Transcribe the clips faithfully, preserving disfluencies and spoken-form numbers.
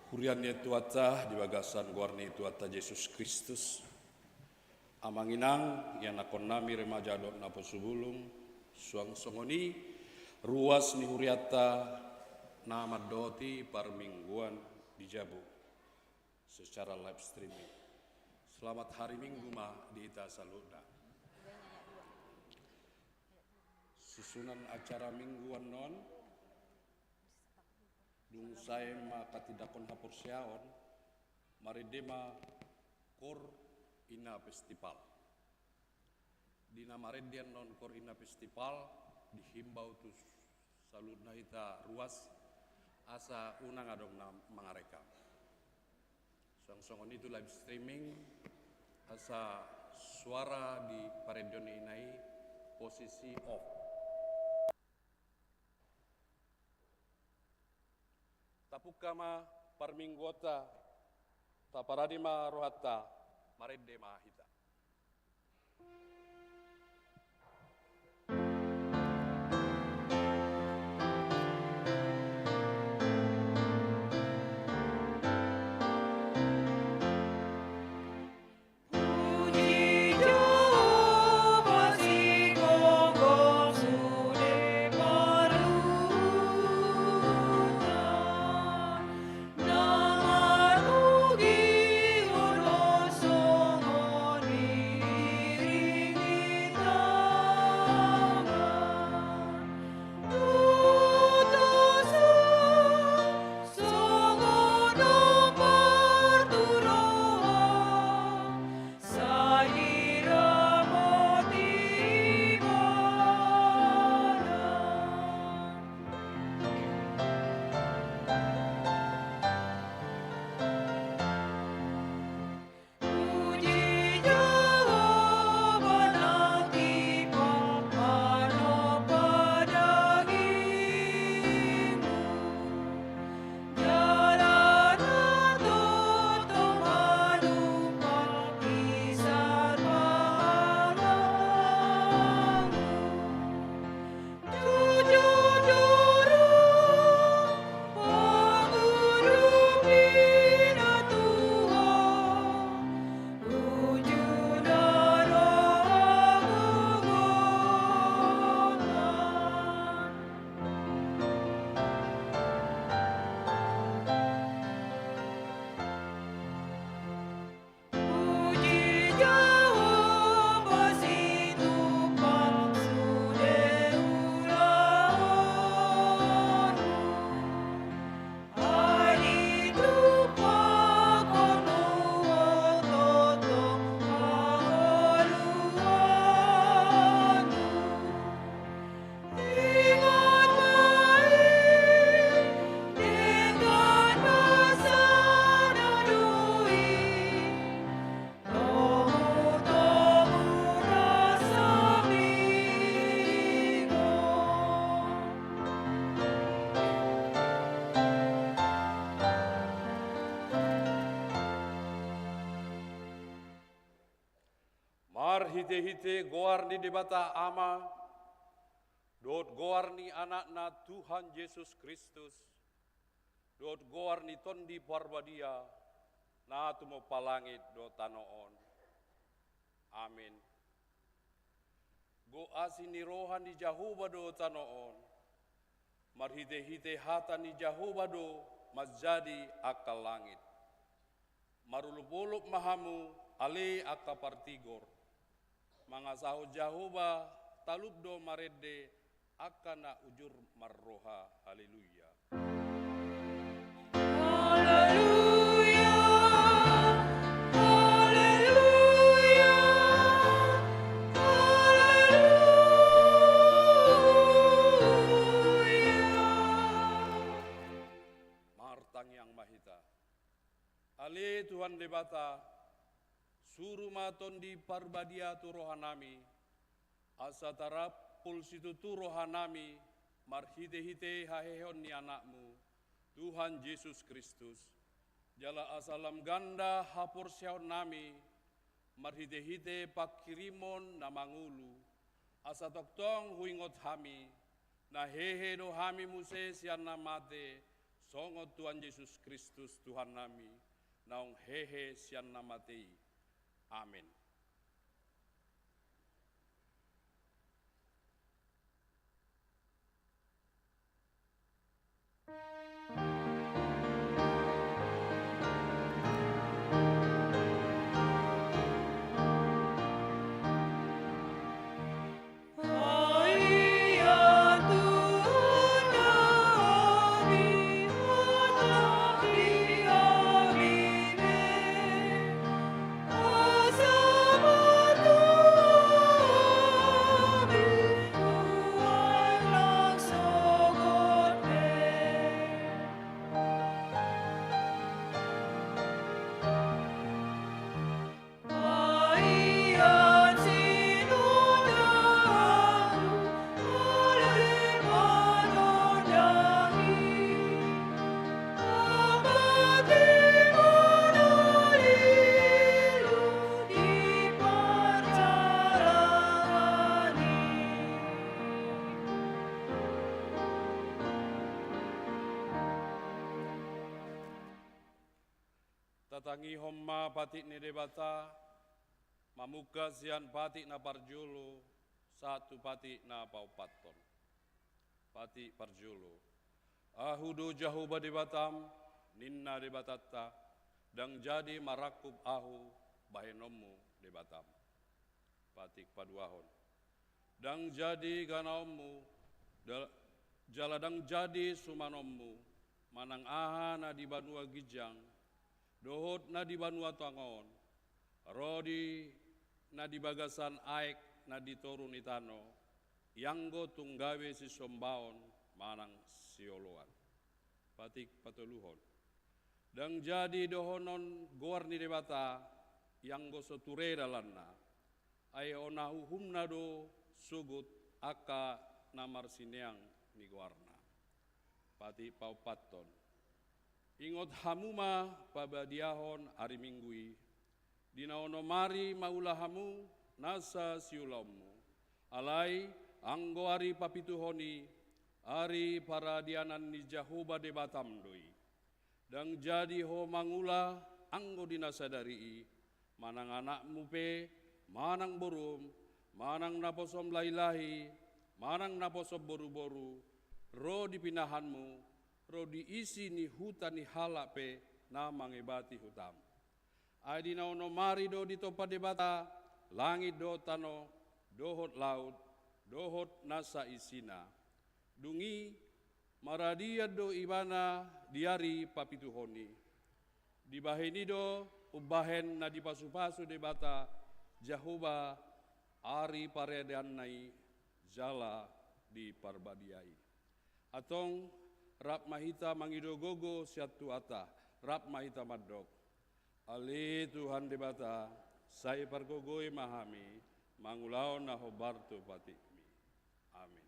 Huria ni Tuhanta di bagasan goar ni Tuhanta Jesus Kristus, amang inang, ianakkonnami remaja dohot naposobulung, suang songon i ruas ni hurianta na mandohoti parmingguan di jabu secara live streaming. Selamat hari Minggu ma di hita saluhutna. Susunan acara minggu annon, dung sae ma hatindanghon haporseaon, marende ma Koor Inna Festival. Di na marende annon Koor Inna Festival, dihimbau tu saluhutna hita ruas, asa unang adong na mangarekam. Suang songon i tu live streaming, asa suara di parendeon ni inna i posisi off. Tapungka ma parmingguonta, taparade ma rohanta, marende ma hita. Marhitehite goar ni Debata Ama, dohot goar ni Anakna Tuhan Jesus Kristus, dohot goar ni Tondi Parbadia, na tumompa langit dohot tano on. Amin. Gok asi ni roha ni Jahowa do tano on, marhitehite hata ni Jahowa do manjadi angka langit. Marolopolop ma hamu, ale angka partigor, mangasahon Jahowa, talup do marende angka na ujur marroha. Haleluya. Haleluya, haleluya, haleluya. Martangiang ma hita. Ale Tuhan Debata, suru ma Tondi Parbadia tu rohanami, asa tarampul situtu rohanami marhitehite haheheon ni Anakmu, Tuhan Jesus Kristus, jala asa lam ganda haporseaonnami marhitehite pangkirimon na mangolu, asa tongtong huingot hami, na hehe do hami muse sian na mate, songon Tuhan Jesus Kristus Tuhannami, naung hehe sian na mate i. Amen. Tatangihon ma patik ni Debata, mamungka sian patik na parjolo sahat tu patik na paompathon. Patik parjolo. Ahu do Jahowa Debatam, ninna Debatanta, ndang jadi marangkup ahu bahenonmu Debatam. Patik paduahon. Ndang jadi ganaonmu, da-, jala ndang jadi sumanonmu, manang aha na di banua ginjang, dohot na di banua tonga on, ro di na di bagasan aek na di toru ni tano, ianggo tung gabe sisombaon manang sioloan. Patik patoluhon. Ndang jadi dohonon goar ni Debata, ianggo so ture dalanna, ai ona uhumna do sogot angka na marsineang ni goarna. Patik paompathon. Ingot hamu ma pabadiahon ari Minggu i, di na onom ari mangula hamu nasa siulaonmu. Alai anggo ari papituhon i, ari paradianan ni Jahowa Debatam do i. Ndang jadi ho mangula anggo di na sadari i, manang anakmu pe, manang borum, manang naposom lahilahi, manang naposom boruboru, ro di pinahanmu, ro di isi ni huta ni halak pe na mangebati hutam. Ai di na onom ari do ditompa Debata langit dohot tano, dohot laut, dohot nasa isina. Dung i maradian do ibana di ari papituhon i. Dibahen i do umbahen na dipasupasu Debata Jahowa ari paradianna i jala diparbadia i. Antong, rap ma hita mangido gogo sian Tuhanta, rap ma hita mandok. Ale Tuhan Debata, sai pargogoi ma hami, mangulahon na hombar tu patikmi. Amin.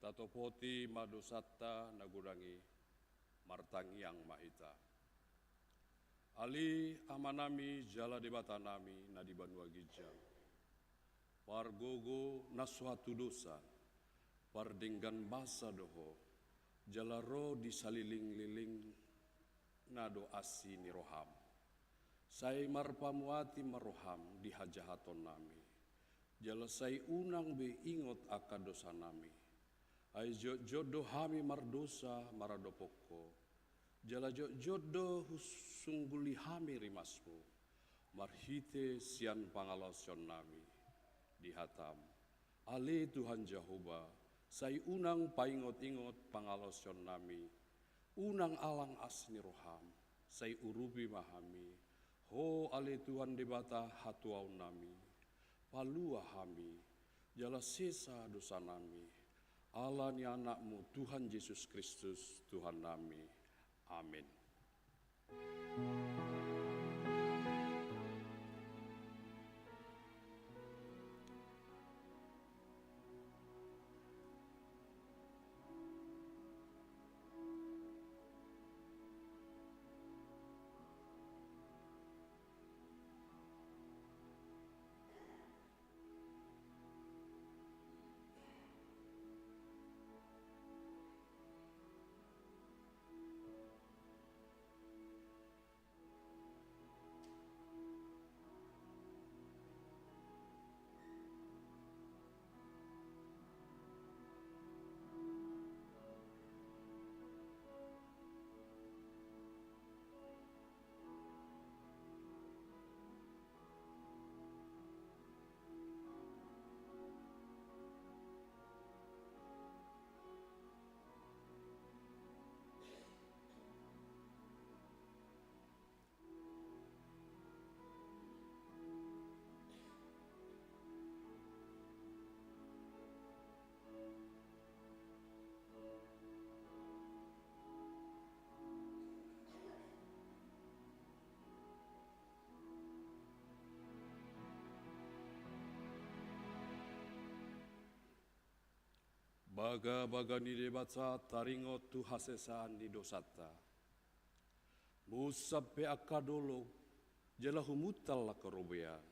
Tatopoti ma dosanta na godang i, martangiang ma hita. Ale Amanami jala Debatanami na di banua ginjang, pargogo na so hatudosan, pardenggan basa do Ho, jala ro di salelenglelengna do asi ni roham. Sai marpamuati ma roham di hajahatonnami, jala sai unang be ingot angka dosanami. Ai jotjot do hami mardosa maradophon Ho, jala jotjot do husungguli hami rimasmu, marhite sian pangalaosionnami di hatam. Ale Tuhan Jahowa, sai unang paingotingot pangalaosionnami, unang alang asi ni roham, sai urupi ma hami, Ho ale Tuhan Debata hatuaonnami, palua hami, jala sesa dosanami, ala ni Anakmu Tuhan Jesus Kristus, Tuhannami. Amen. Bagabaga ni Debata taringot tu hasesaan ni dosanta. Munsat pe angka dolok, jala humuntal angka robean.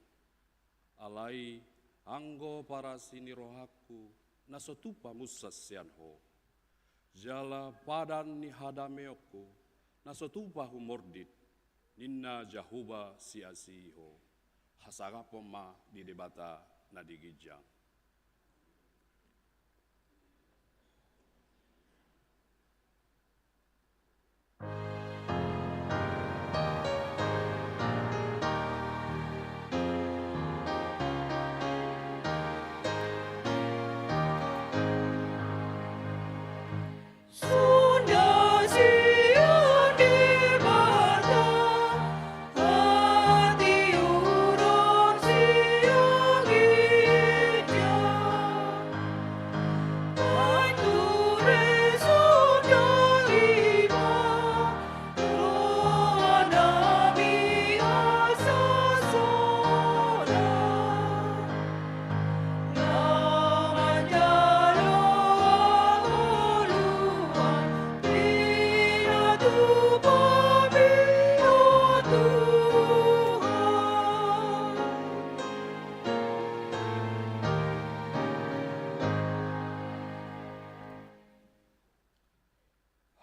Alai anggo parasi ni rohangku, na so tupa munsat sian Ho. Jala padan ni hadameonku, na so tupa humordit, ninna Jahowa siasi Ho. Hasangapon ma di Debata na di ginjang.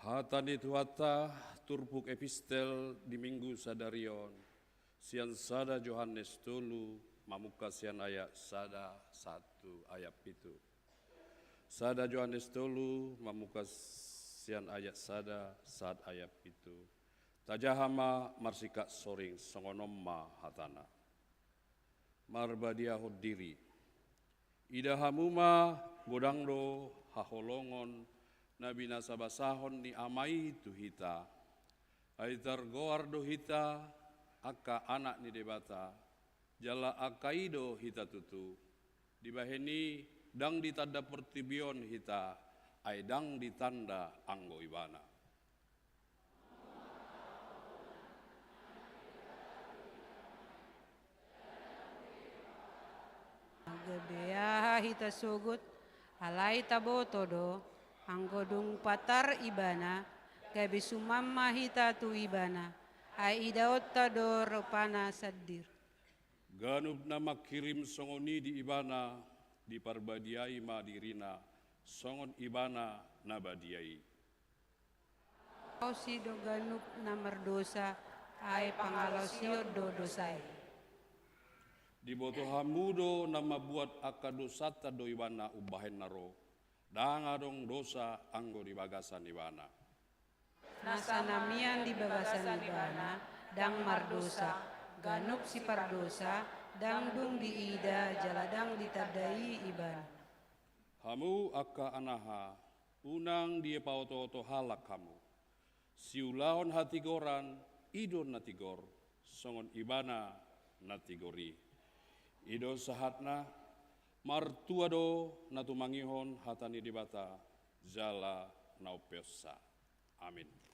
Hata ni Tuhanta, turpuk epistel di Minggu sadari on, sian sada Johannes tolu, mamungka sian ayat sada sahat tu ayat pitu. Sada Johannes tolu, mamungka sian ayat sada sahat ayat pitu. Tajaha ma marsingkat soring, songon on ma hatana. Marbadiahon diri. Ida hamu ma, godang do haholongon na binasabasahon ni Ama i tu hita. Ai targoar do hita angka anak ni Debata, jala angka i do hita tutu. Dibahen i ndang ditanda portibi on hita, ai ndang ditanda anggo Ibana. Gabe aha hita sogot, Alai taboto do, anggo dung patar Ibana, gabe suman ma hita tu Ibana, ai idaonta do rupana sandiri. Ganup na mangkirim songon i di Ibana, diparbadiai ma dirina songon Ibana na badia i. Pangalaosi do ganup na mardosa, ai pangalaosion do dosa i. Diboto hamu do na mambuat angka dosanta do Ibana umbahen na ro, ndang adong dosa anggo di bagasan Ibana. Na sanamian di bagasan Ibana, ndang mardosa, ganup sipardosa, ndang dung diida jala ndang ditandai Ibana. Hamu angka anaha, unang dipaotooto halak hamu. Siulahon hatigoran, i do na tigor, songon Ibana na tigor i. I do sahatna, martua do na tumangihon hata ni Debata, jala na umpeopsa. Amin.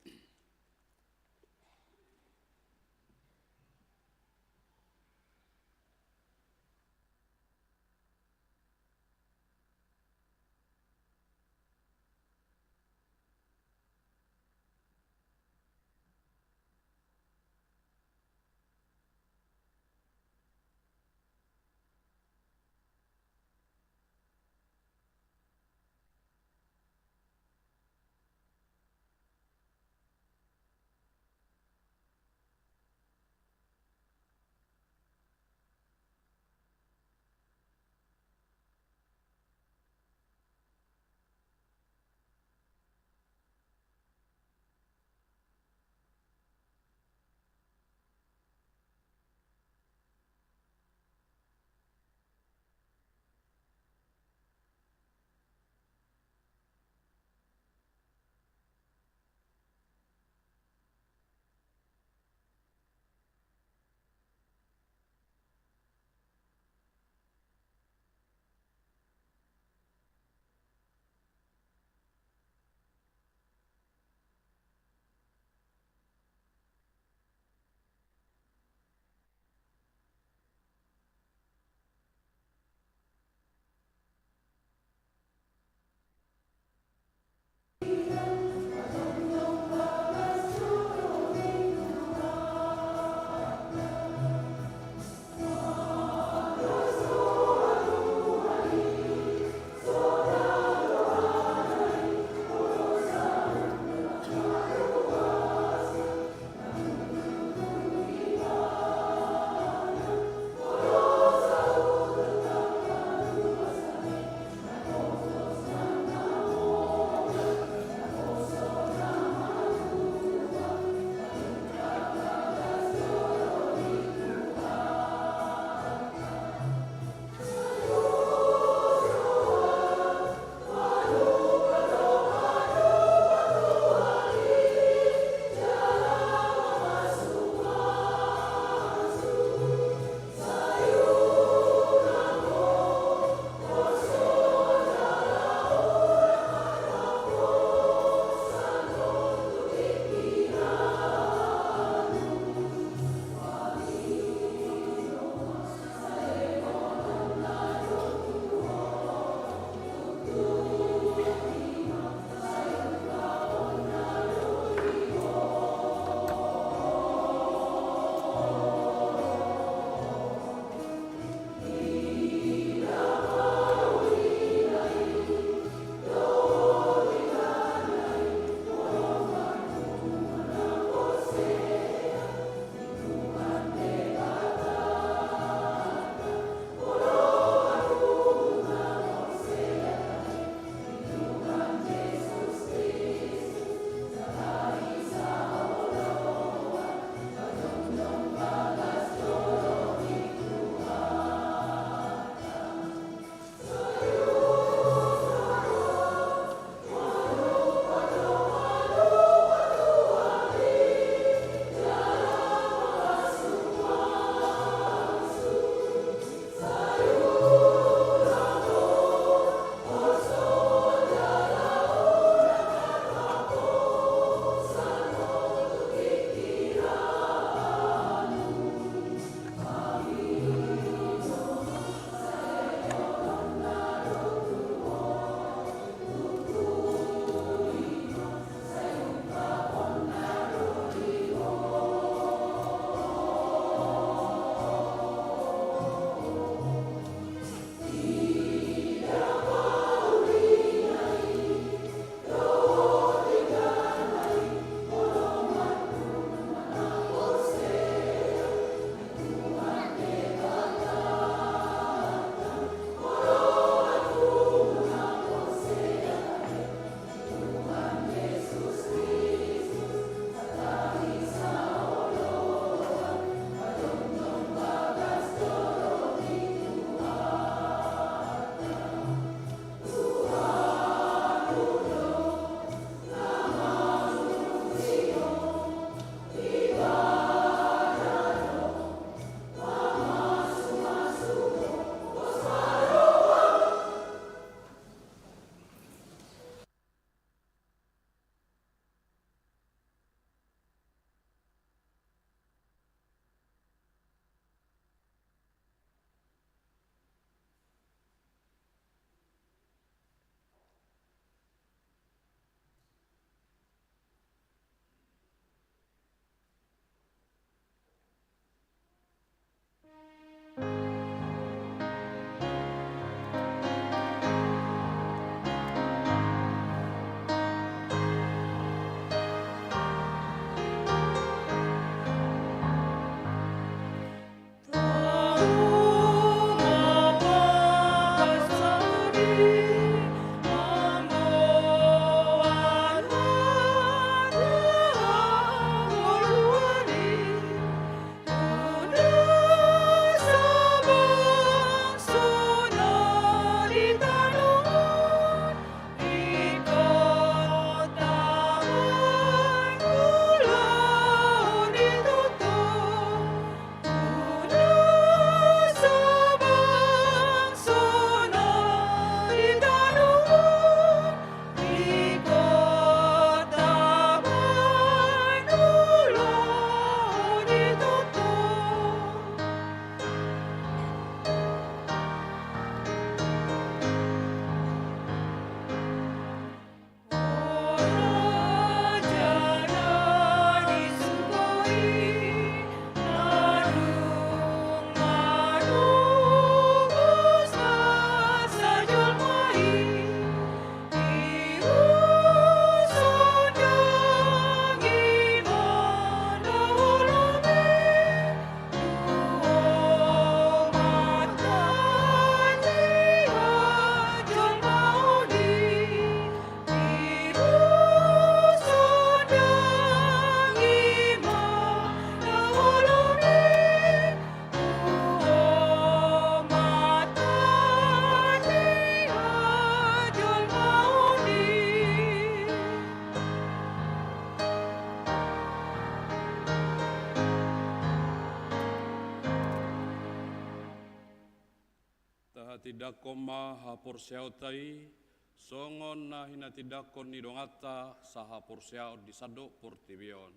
Tindangkon ma haporseaonta i, songon na hinatindangkon ni donganta sahaporseaon di sandok portibi on.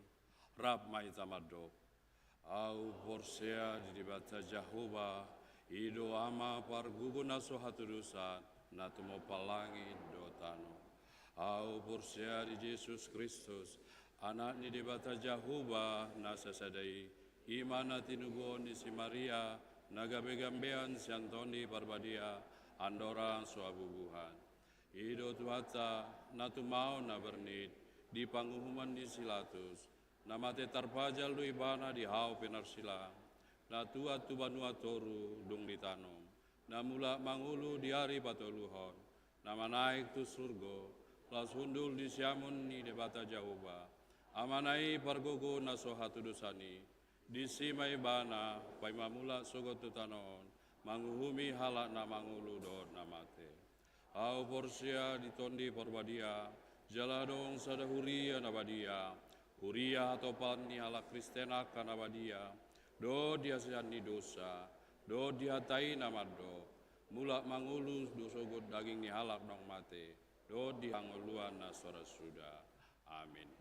Rap ma hita mandok. Ahu porsea di Debata Jahowa, i do Ama pargogo na so hatudosan, na tumompa langit dohot tano. Ahu porsea di Jesus Kristus, Anak ni Debata Jahowa na sasada i, i ma na tinubuhon ni si Maria, na gabe gambean si Antoni Parbadia, andorang so habubuhan. I do Tuhanta, na tumaon na bernit, di panguhuman ni si Latus, na mate tarpajal do ibana di hau pinarsilang, na tuat tu banua toru dung ditanom, na mulak mangolu di ari patoluhon, na manaek tu surgo, laos hundul di siamun ni Debata Jahowa, Amana i pargogo na so hatudosan i, disi ma ibana, paima mulak sogot tu tano on, manguhumi halak na mangolu dohot na mate. Ahu porsea di Tondi Parbadia, jala adong sada huria na badia, huria hatopan ni halak Kristen angka na badia, dohot di hasesaan ni dosa, dohot di hata i na mandok, mulak mangolu do sogot daging ni halak naung mate, dohot di hangoluan na so ra suda. Amin.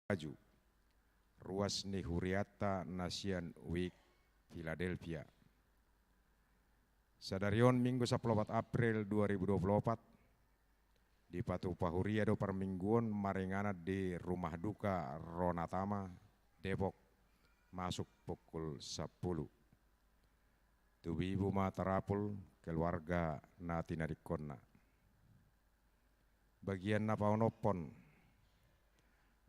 Maju. Ruas ni hurianta na sian Wijk Philadelphia. Sadari on Minggu sampulu opat April dua ribu dua puluh opat, dipatupa huria do parmingguon maringanan di Rumah Duka Ronatama, Depok, masuk pukul sampulu. Tubibu ma tarapul keluarga na tinadingkonna. Bagian na paonomhon,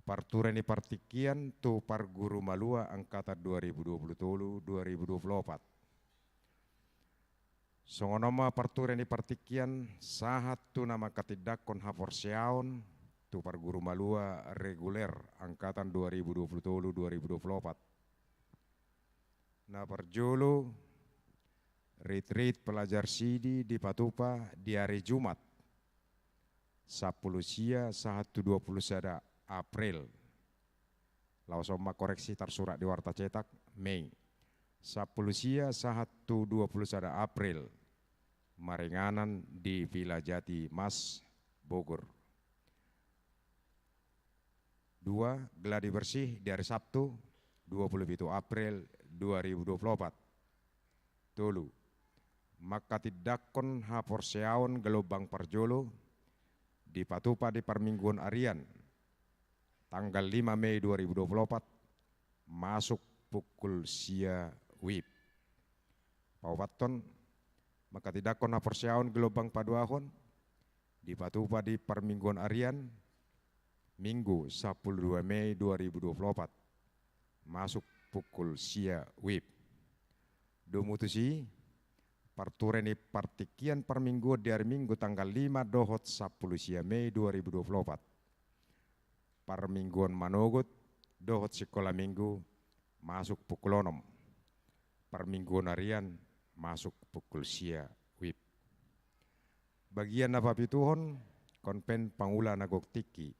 parture ni partingkian tu parguru malua angkatan dua ribu dua puluh tolu dua ribu dua puluh opat. Songon on ma parture ni partingkian sahat tu na mangkatindangkon haporseaon tu parguru malua reguler angkatan dua ribu dua puluh tolu dua ribu dua puluh opat. Na parjolo, retreat pelajar sidi dipatupa di ari Jumat, sampulu sia sahat tu dua puluh sada April. Laos on ma koreksi tarsurat di warta cetak, Mei. Sampulu sia sahat tu dua puluh sada April, maringanan di Villa Jati Mas, Bogor. Dua, gladi bersih di ari Sabtu, dua puluh pitu April dua ribu dua puluh opat. Tolu, mangkatindangkon haporseaon gelombang parjolo, dipatupa di parmingguon arian, tanggal lima Mei dua ribu dua puluh opat, masuk pukul sia wib. Paopathon, mangkatindangkon haporseaon gelombang paduahon, dipatupa di parmingguon arian, Minggu sampulu dua Mei dua ribu dua puluh opat, masuk pukul sia wib. Domu tusi, parture ni partingkian parmingguon di ari Minggu tanggal lima dohot sampulu sia Mei dua ribu dua puluh opat. Parmingguon manogot dohot sikola Minggu masuk pukul onom. Parmingguon arian masuk pukul sia wib. Bagian na papituhon, konven pangula na gok tingki.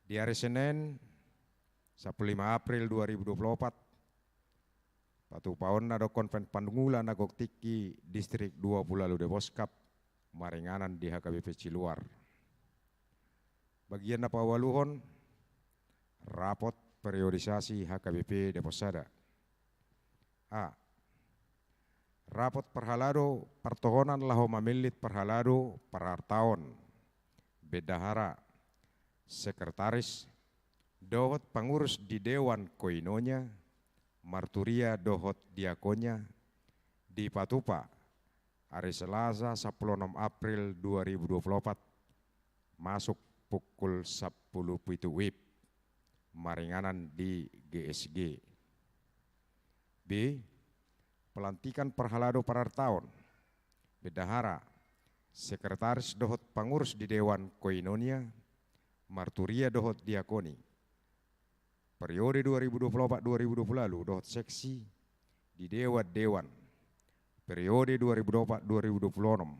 Di ari Senen, sampulu lima April dua ribu dua puluh opat, patupaonna do konven pangula na gok tingki distrik dua puluh ualu Deboskap, maringanan di H K B P Ciluar. Bagian na paualuhon, rapot periodisasi H K B P Depok Sada. A. Rapot parhalado partohonan laho mamillit parhalado parartaon, bendahara, sekretaris, dohot pangurus di dewan koinonia, marturia dohot diakonia, dipatupa ari Selasa sampulu onom April dua ribu dua puluh opat, masuk pukul sampulu pitu wib, maringanan di G S G. B. Pelantikan parhalado parartaon, bendahara, sekretaris dohot pangurus di dewan koinonia, marturia dohot diakoni, periode dua ribu dua puluh opat dua ribu dua puluh ualu dohot seksi di dewan-dewan periode dua ribu dua puluh opat dua ribu dua puluh onom,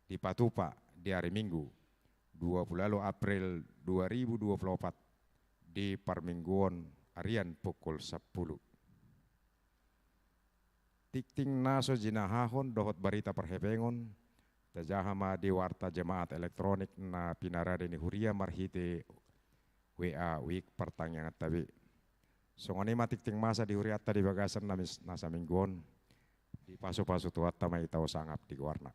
dipatupa di ari Minggu dua puluh ualu April dua ribu dua puluh opat di parmingguon arian pukul sampulu. Tingting na so jinahahon dohot barita parhepengon, tajaha ma di warta jemaat elektronik na pinarade ni huria marhite W A Wijk partangianganta be. Songon i ma tingting masa di hurianta di bagasan na mis-, na saminggu on, dipasupasu Tuhanta ma hita, asa sangap di goarna.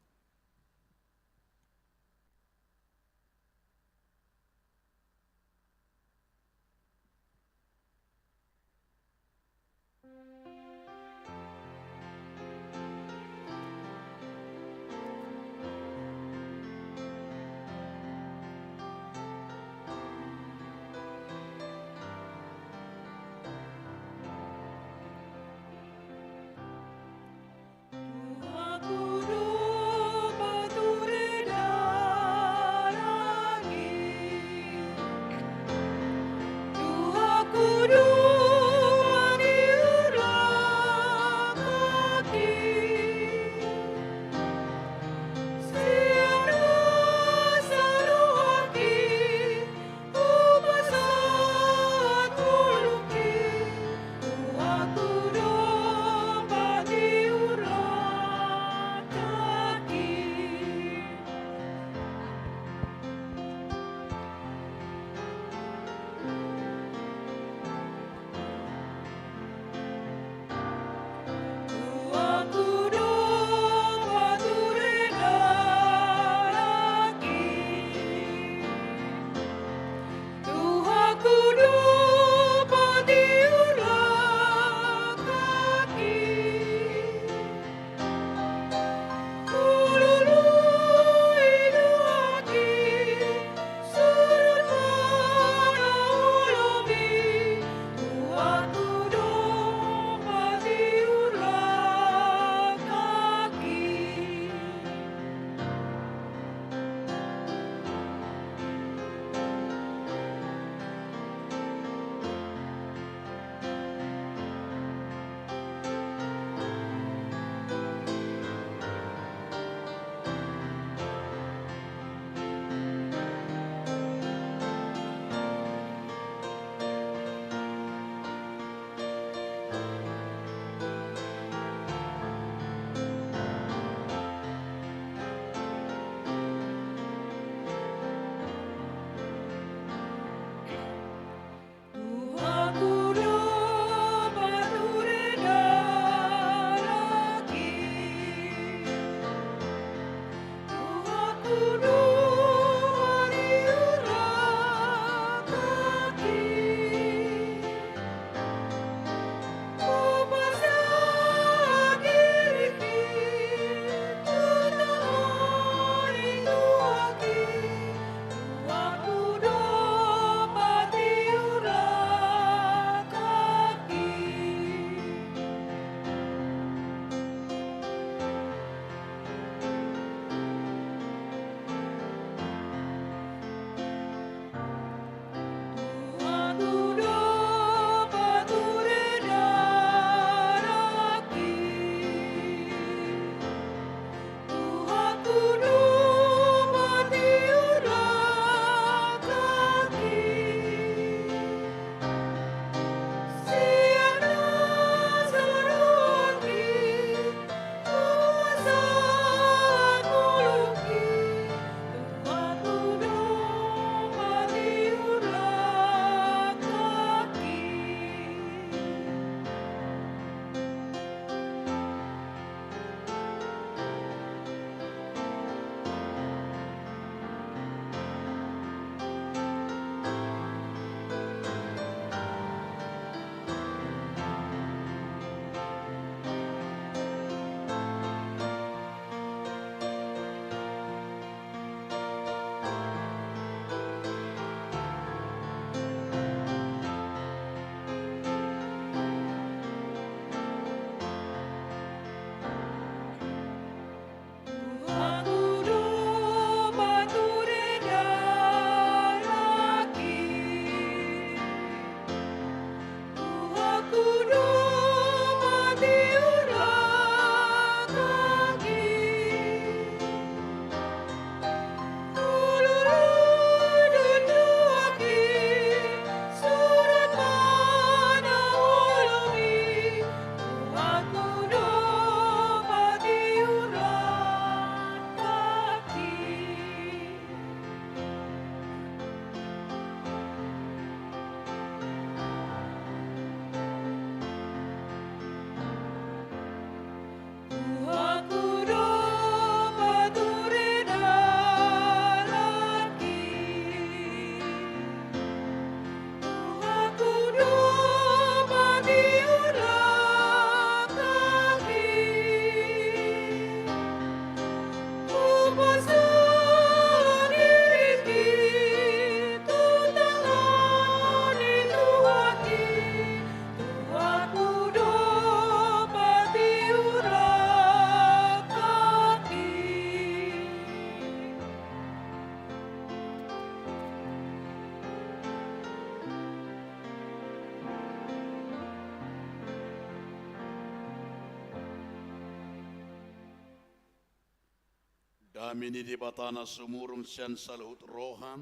Dame ni Debata na sumurung sian saluhut roha,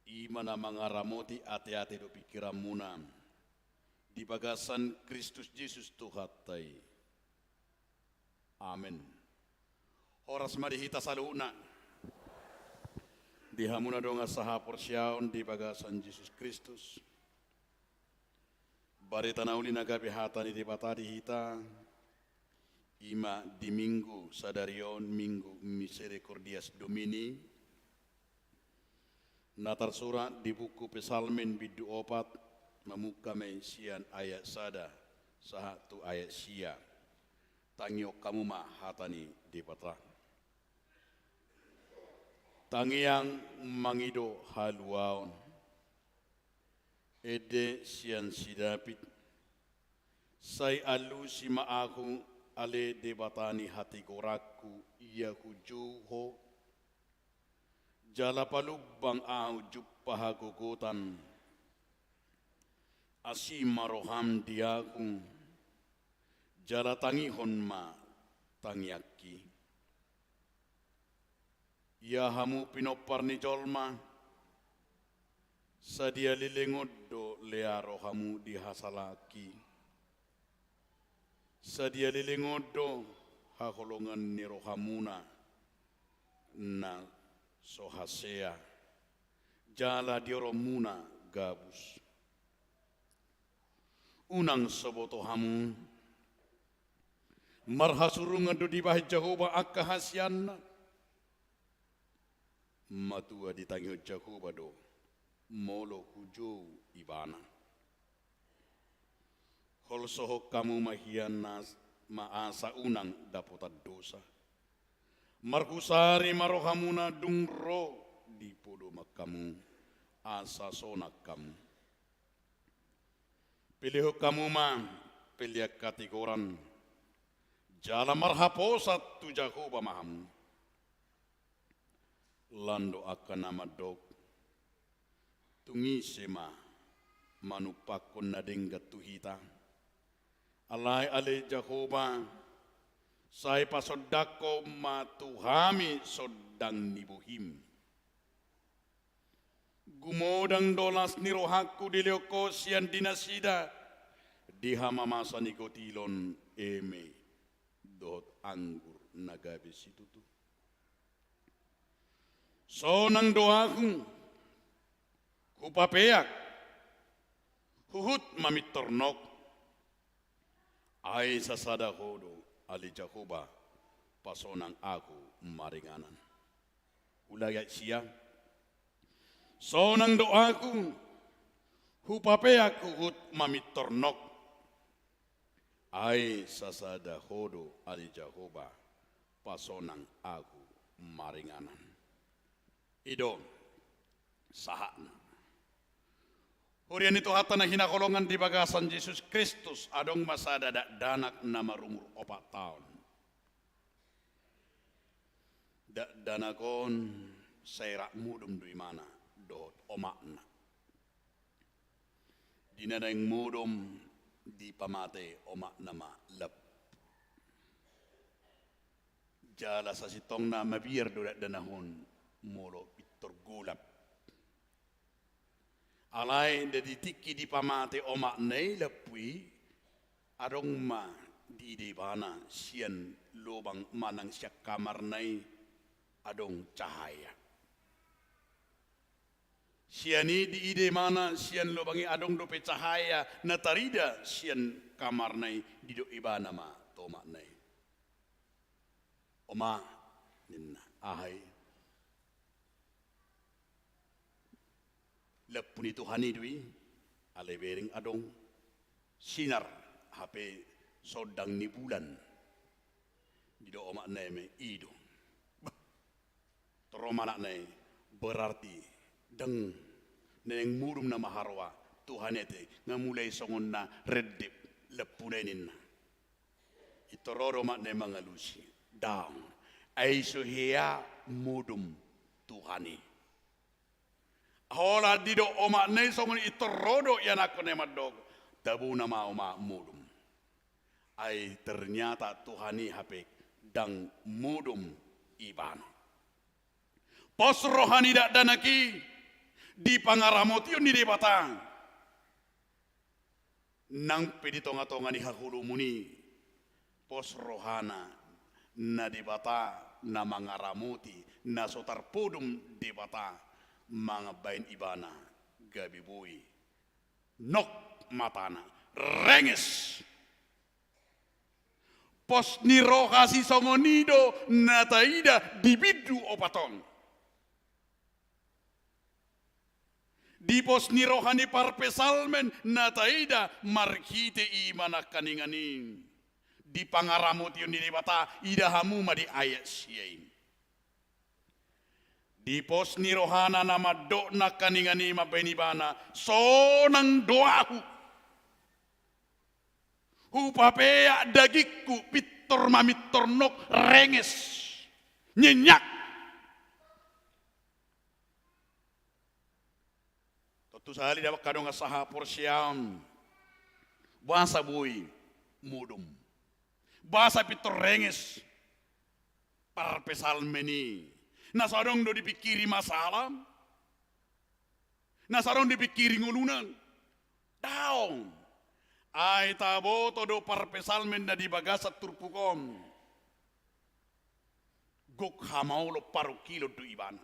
i ma na mangaramoti ateate dohot pingkiranmuna di bagasan Kristus Jesus Tuhanta i. Amen. Horas ma di hita saluhutna. Di hamu na dongan sahaporseaon di bagasan Jesus Kristus. Barita na uli na gabe hata ni Debata di hita, i ma di Minggu sadari on, Minggu Misericordias Domini, na tarsurat di buku Psalmen bindu opat, mamungka ma i sian ayat sada sahat tu ayat sia. Tangihon hamu ma hata ni Debata. Tangiang mangido haluaon. Ende sian si David. Sai alusi ma ahu, ale Debata ni hatigoranku, ia hujou Ho. Jala palumbang ahu jumpa hagogotan. Asi ma roham di ahu, jala tangihon ma tangiangki. Ia hamu pinompar ni jolma, sadia leleng on do lea rohamu di hasalaanki? Sadia leleng on do haholongan ni rohamuna na so hasea, jala dioronmuna gabus? Unang so boto hamu, marhasurungan do dibahen Jahowa angka hasianna. Matua ditangihon Jahowa do, molo hujou Ibana. Holsohon hamu ma hian nas-, ma asa unang dapotan dosa. Marhusari ma rohamuna dung ro di podoman hamu, asa sonang hamu. Pelehon hamu ma pelean hatigoran, jala marhaposan tu Jahowa ma hamu. Lan do angka na mandok, tung ise ma manumpakkon na denggan tu hita? Alai ale Jahowa, sai pasondangkon ma tu hami sondang ni bohim. Gumodang do las ni rohangku dilehon Ho sian di nasida, di hamamasa ni gotilon eme dohot anggur na gabe situtu. Sonang do ahu, hupapeak, huhut mamintor nok. Ai sasada Ho do, ale Jahowa, pasonang ahu maringanan. Ulang ayat sia. Sonang do ahu, hupapeak huhut mamintor nok. Ai sasada Ho do, ale Jahowa, pasonang ahu maringanan. I do sahatna. Huria ni Tuhanta na hinaholongan di bagasan Jesus Kristus, adong ma sada dakdanak na marumur opat taon. Dakdanak on sai rap modom do ibana dohot omakna. Di na naeng modom dipamate omakna ma lampu. Jala sasintongna mabiar do dakdanak on molo pintor golap. Alai di tingki dipamate omakna i lampu i, adong ma diida ibana sian lobang manang sian kamarna i adong cahaya. Sian i diida ibana sian lobang i adong dope cahaya na tarida sian kamarna i, didok ibana ma tu omakna i. Oma, ninna, aha i? Lampu ni Tuhan i do i, alai bereng adong sinar hape sondang ni bulan. Didok omakna i ma i do. Bah, torop ma anakna i, berarti ndang naeng modom nama haroa, Tuhan i ate, nga mulai songon na rendep lampuna i ninna. Pintor ro do omakna i mangalusi, daong, ai so hea modom Tuhan i. Holan didok omakna i songon i, pintor ro do ianakhonna i mandok, tabona ma oma modom. Ai ternyata Tuhan i hape ndang modom ibana. Pos roha ni dakdanak i di pangaramotion ni Debata. Nang pe di tongatonga ni haholomon i, pos rohana na Debata na mangaramoti, na so tarpodom Debata mambahen ibana gabe boi nok matana, renges. Pos ni roha sisongon i do na taida di bindu opat on. Di pos ni roha ni parpsalmen na taida marhite i ma nangkaningan i. Di pangaramotion ni Debata, ida hamu ma di ayat sia i. Di pos ni rohana na mandok nangkaningan i mambahen ibana, sonang do ahu. Hupapeak dagingku pintor mamintor nok, renges, nyenyak. Tontu sahali damang angka dongan sahaporseaon, boasa boi modom, boasa pintor renges parpsalmen i? Na so adong do dipingkiri masalah? Na so adong dipingkiri ngoluna? Daong. Ai taboto do parpsalmen na di bagasan turpuk on, gok hamaolon, parungkilon do ibana.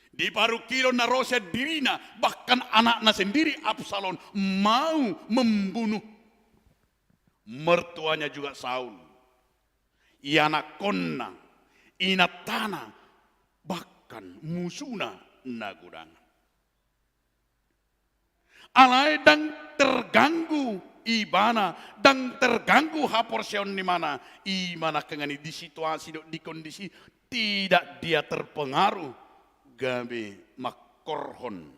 Diparungkilon na ro sian dirina, bahkan anakna sendiri Absalom mau membunuh mertuanya juga Saul, ianakkonna, inantana, bahkan musuna na godang. Alai ndang terganggu ibana, ndang terganggu haporseaon ni ibana, i ma nangkaningan i di situasi dohot di kondisi, tidak dia terpengaruh gabe mangkorhon.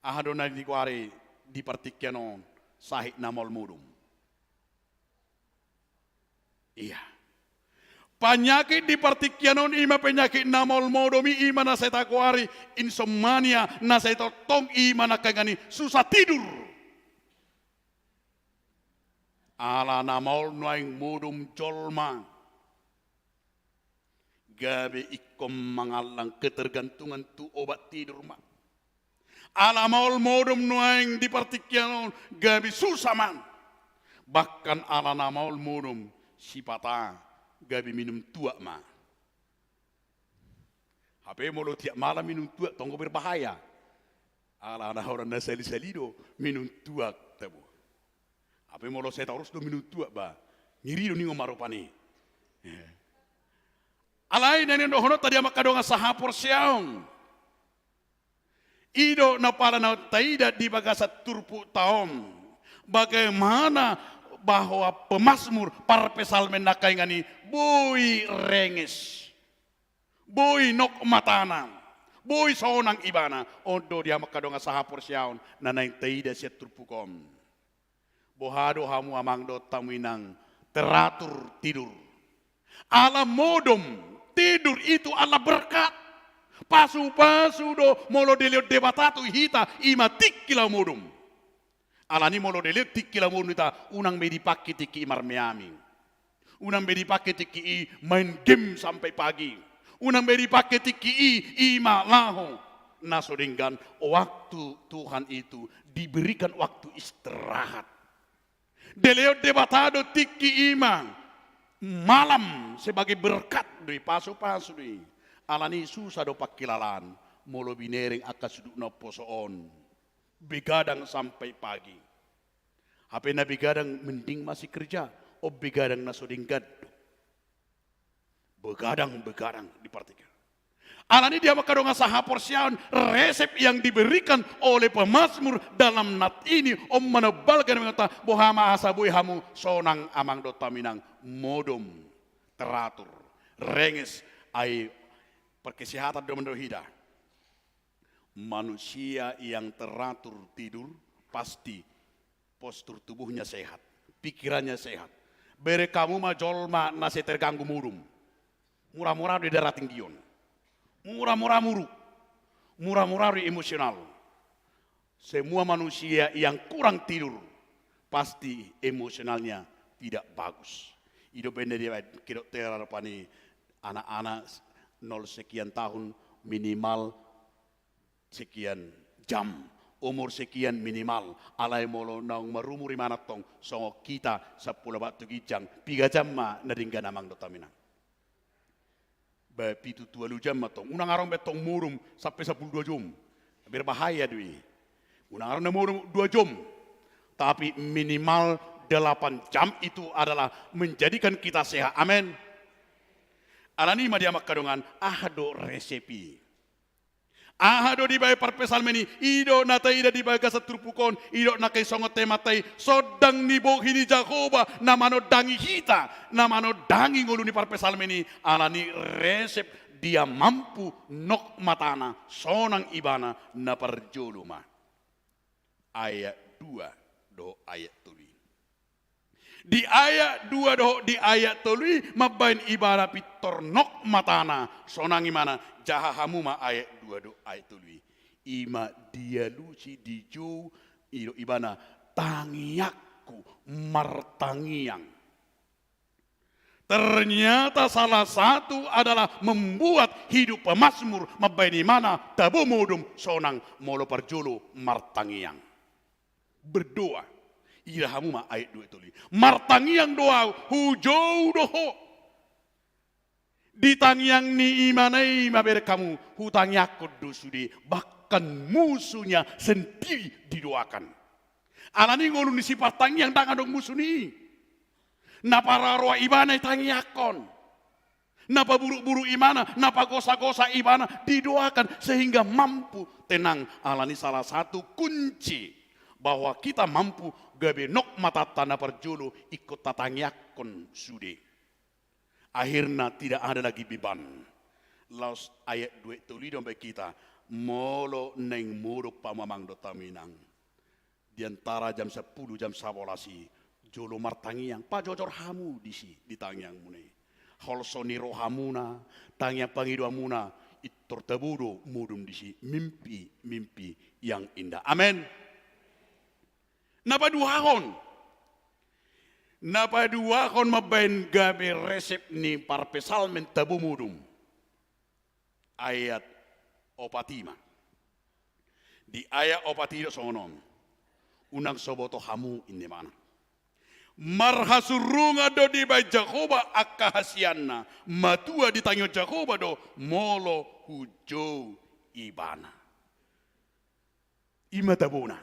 Aha do na nigoari di partingkian on? Sahit na maol modom. Ia. Panyakit di partingkian on i ma penyakit na maol modom i, i ma na sai tagoari insomnia, na sai tongtong i ma nangkaningan i susah tidur. Ala na maol nuaeng modom jolma, gabe ingkon mangallang, ketergantungan tu obat tidur ma. Ala maol modom nuaeng di partingkian on, gabe susah ma. Bahkan ala na maol modom, sipata gabe minum tuak ma. Hape molo tiap malam minum tuak, tong do berbahaya. Ala na holan na salisali do minum tuak, tabo. Hape molo sai torus do minum tuak, ba, ngeri do ninna ma rupani. Alai na nidohononta di hamu angka dongan sahaporseaon, i do na pala na taida di bagasan turpukta on, bagaimana bahwa pemazmur, parpsalmen nangkaningan i boi renges, boi nok matana, boi sonang ibana. On do di hamu angka dongan sahaporseaon na naeng taida sian turpuk on. Boha do hamu amang dohot hamu inang teratur tidur? Ala modom, tidur itu adalah berkat. Pasupasu do molo dilehon Debata tu hita, i ma tingki laho modom. Alani molo dilehon tingki laho modom tu hita, unang be dipake tingki i marmeami. Unang be dipake tingki i main game sampai pagi. Unang be dipake tingki i, i ma laho. Na so denggan, waktu Tuhan itu diberikan waktu istirahat. Dilehon Debata do tingki i ma malam sebagai berkat do i, pasupasu do i. Alani susah do pangkilalaan molo binereng angka sudut na umposo on. Begadang sampai pagi. Hape na begadang mending masih kerja, on begadang na so denggan do. Begadang, begadang di partingkian. Alani di hamu angka dongan sahaporseaon, resep yang diberikan oleh pemazmur dalam nats ini, on menebalkan mengata, boha ma asa boi hamu sonang amang dohot hamu inang, modom, teratur, renges, ai parkesehatan do mandok hita. Manusia yang teratur tidur, pasti postur tubuhnya sehat, pikirannya sehat. Bereng hamu ma jolma na sai terganggu modom. Mura-mura di darah tinggi on. Mura-mura muruk. Mura-mura di emosional. Semua manusia yang kurang tidur, pasti emosionalnya tidak bagus. I do baen na dibaen, kedok tera rupani anak-anak nol sekian tahun minimal sekian jam, umur sekian minimal, alai molo naung marumur imana tong songon hita sampulu opat tu ginjang, piga jam ma na denggan amang dohot hamu inang? Ba pitu tu ualu jam ma tong, unang arong be tong modom sampe sampulu dua jom. Berbahaya do i. Unang arong na modom dua jom. Tapi minimal delapan jam itu adalah menjadikan kita sehat. Amin. Alani i ma di amang hamu dongan, aha do resep i? Aha do dibaen parpsalmen i? I do na taida di bagasan turpuk on, i do nangkin songon temanta i, sondang ni bohi ni Jahowa na manondangi hita, na manondangi ngolu ni parpsalmen i, alani resep dia mampu nok matana, sonang ibana, na parjolo ma ayat dua dohot ayat tolu i. Di ayat dua dohot di ayat tolu i mambaen ibana pintor nok matana, sonang ibana, jaha hamu ma ayat dua dohot ayat tolu i. I ma dialusi, dijou, i do ibana tangiangku martangiang. Ternyata salah satu adalah membuat hidup pemazmur, mambaen ibana tabo modom, sonang, molo parjolo martangiang. Berdoa. Ida hamu ma ayat dua tolu i. Martangiang do ahu, hujou do Ho. Di tangiang ni ibana i ma, bereng hamu, hutangiangkon do sude, bahkan musuhnya sendiri didoakan. Alani ngolu ni sipartangiang ndang adong musu ni i. Na pararoa ibana ditangiangkon. Na paburuk-buruk ibana, na pagosa-gosa ibana didoakan sehingga mampu tenang. Alani salah satu kunci bahwa kita mampu gabe nok matanta na parjolo ingkon tatangiangkon sude. Akhirna tidak ada lagi beban. Laos ayat dua tolu i do mambaen hita, molo naeng modom hamu amang dohot hamu inang, di antara jam sampulu, jam sabolas i, jolo martangiang, pajojor hamu disi di tangiangmuna i. Holso ni rohamuna, tangiang pangidoanmuna, pintor tabo do modom disi, mimpi, mimpi yang indah. Amin. Na paduahon. Na paduahon mambaen gabe resep ni parpsalmen tabo modom. Ayat opat i ma. Di ayat opat i do songon on. Unang so boto hamu, inna ibana. Marhasurungan do dibaen Jahowa angka hasianna, matua ditangihon Jahowa do molo hujou ibana. I ma tabona.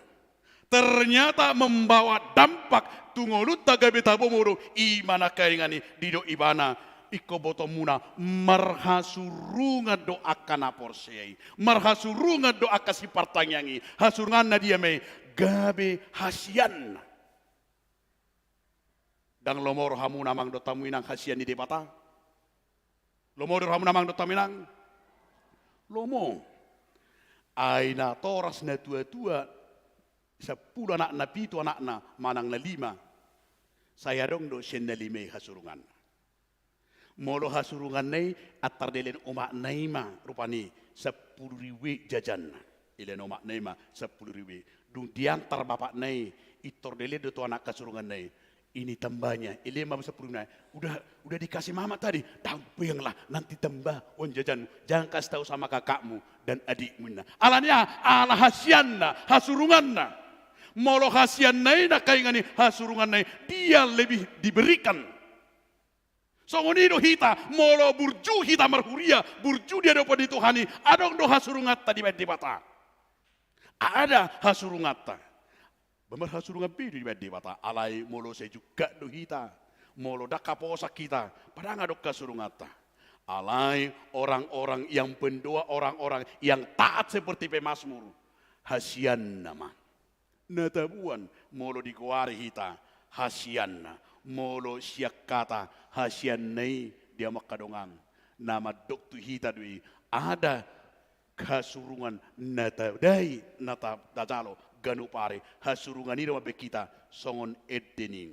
Ternyata membawa dampak tu ngolunta gabe tabo modom, i ma nangkaningan i didok ibana, ingkon botoonmuna, marhasurungan do angka na porsea i, marhasurungan do angka sipartangiang i, hasurunganna dia ma i, gabe hasianna. Ndang lomo rohamuna amang dohot hamu inang hasian ni Debata? Lomo do rohamuna amang dohot hamu inang? Lomo. Ai natoras natuatua, sampulu anakna, pitu anakna manang na lima, sai adong do sian na lima i hasurunganna. Molo hasurunganna i antar dilean omakna i ma rupani sampulu ribu i jajanna. Dilean omakna i ma sampulu ribu i. Dung diantar bapakna i, pintor dilean do tu anak hasurunganna i. Ini tambahnya, dilean ma sampulu ribu na. Udah, udah dikasih mama tadi. Ndang, biarlah, nanti tambah uang jajan. Jangan kasih tahu sama kakakmu dan adikmu, inna. Alani aha? Ala hasianna, hasurunganna. Molo hasianna i nangkaningan i, hasurunganna i, dia lebih diberikan. Songon i do hita, molo burju hita marhuria, burju di adopan ni Tuhan i, adong do hasurunganta dibaen Debata. Ada hasurunganta. Ba marhasurungan be do dibaen Debata, alai molo sai jungkat do hita, molo ndang haposan hita, ba ndang adong hasurunganta. Alai orang-orang yang pendoa, orang-orang yang taat seperti pemazmur, hasianna ma. Na taboan, molo digoari hita hasianna, molo sian hata hasianna i, dia ma angka dongan, na mandok tu hita do i, ada hasurungan na tadai, na ta-, tajalo ganup ari, hasurungan i do mambaen hita songon ende ni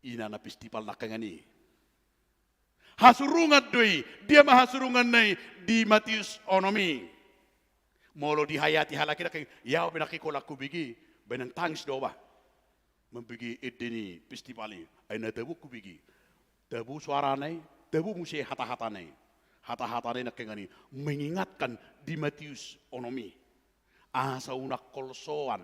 inana festival nangkaningan i. Hasurungan do i, dia ma hasurunganna i? Di Matius onom i. Molo dihayati halak i nangkin, ia au pe nangkin holan hubege, baen nang tangis do au ba. mambege ende ni festival i. Ai na tabo hubege. Tabo suarana i, tabo muse hata-hatana i. Hata-hatana i nangkiningan i mengingatkan di Matius onom i. Asa unang holsoan,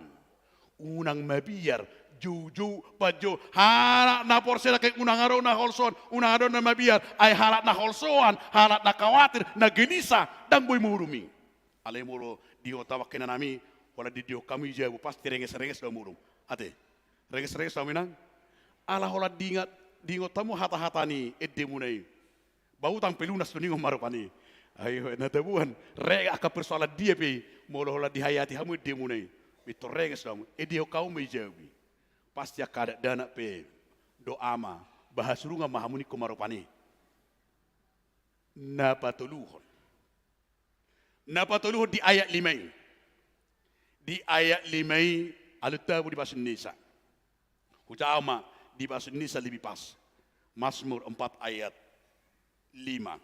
unang mabiar, joujou, panjou, halak na porsea nangkin unang adong na holsoan, unang adong na mabiar, ai halak na holsoan, halak na khawatir, na gelisah, ndang boi modom i. Alai molo didok hamu angka inanami, holan didok hamu i jabu, pasti renges-renges do modom. Ate, renges-renges do hamu inang. Ala holan diingot, diingot hamu hata-hata ni endemuna i. Ba utang pe lunas do ninna hamu rupani. Ai na taboan, rek angka persoalan dia pe i, molo holan dihayati hamu endemuna i. Pintor renges do hamu, didok hamu ma i jabu i. Pasti angka dakdanak pe, dohot ama, ba hasurungan ma hamu ninna hamu rupani. Na patoluhon. Na patoluhon di ayat lima i. Di ayat lima i, alun tabo di bahasa Indonesia. Hujalo ma di bahasa Indonesia lebih pas. Mazmur empat ayat lima.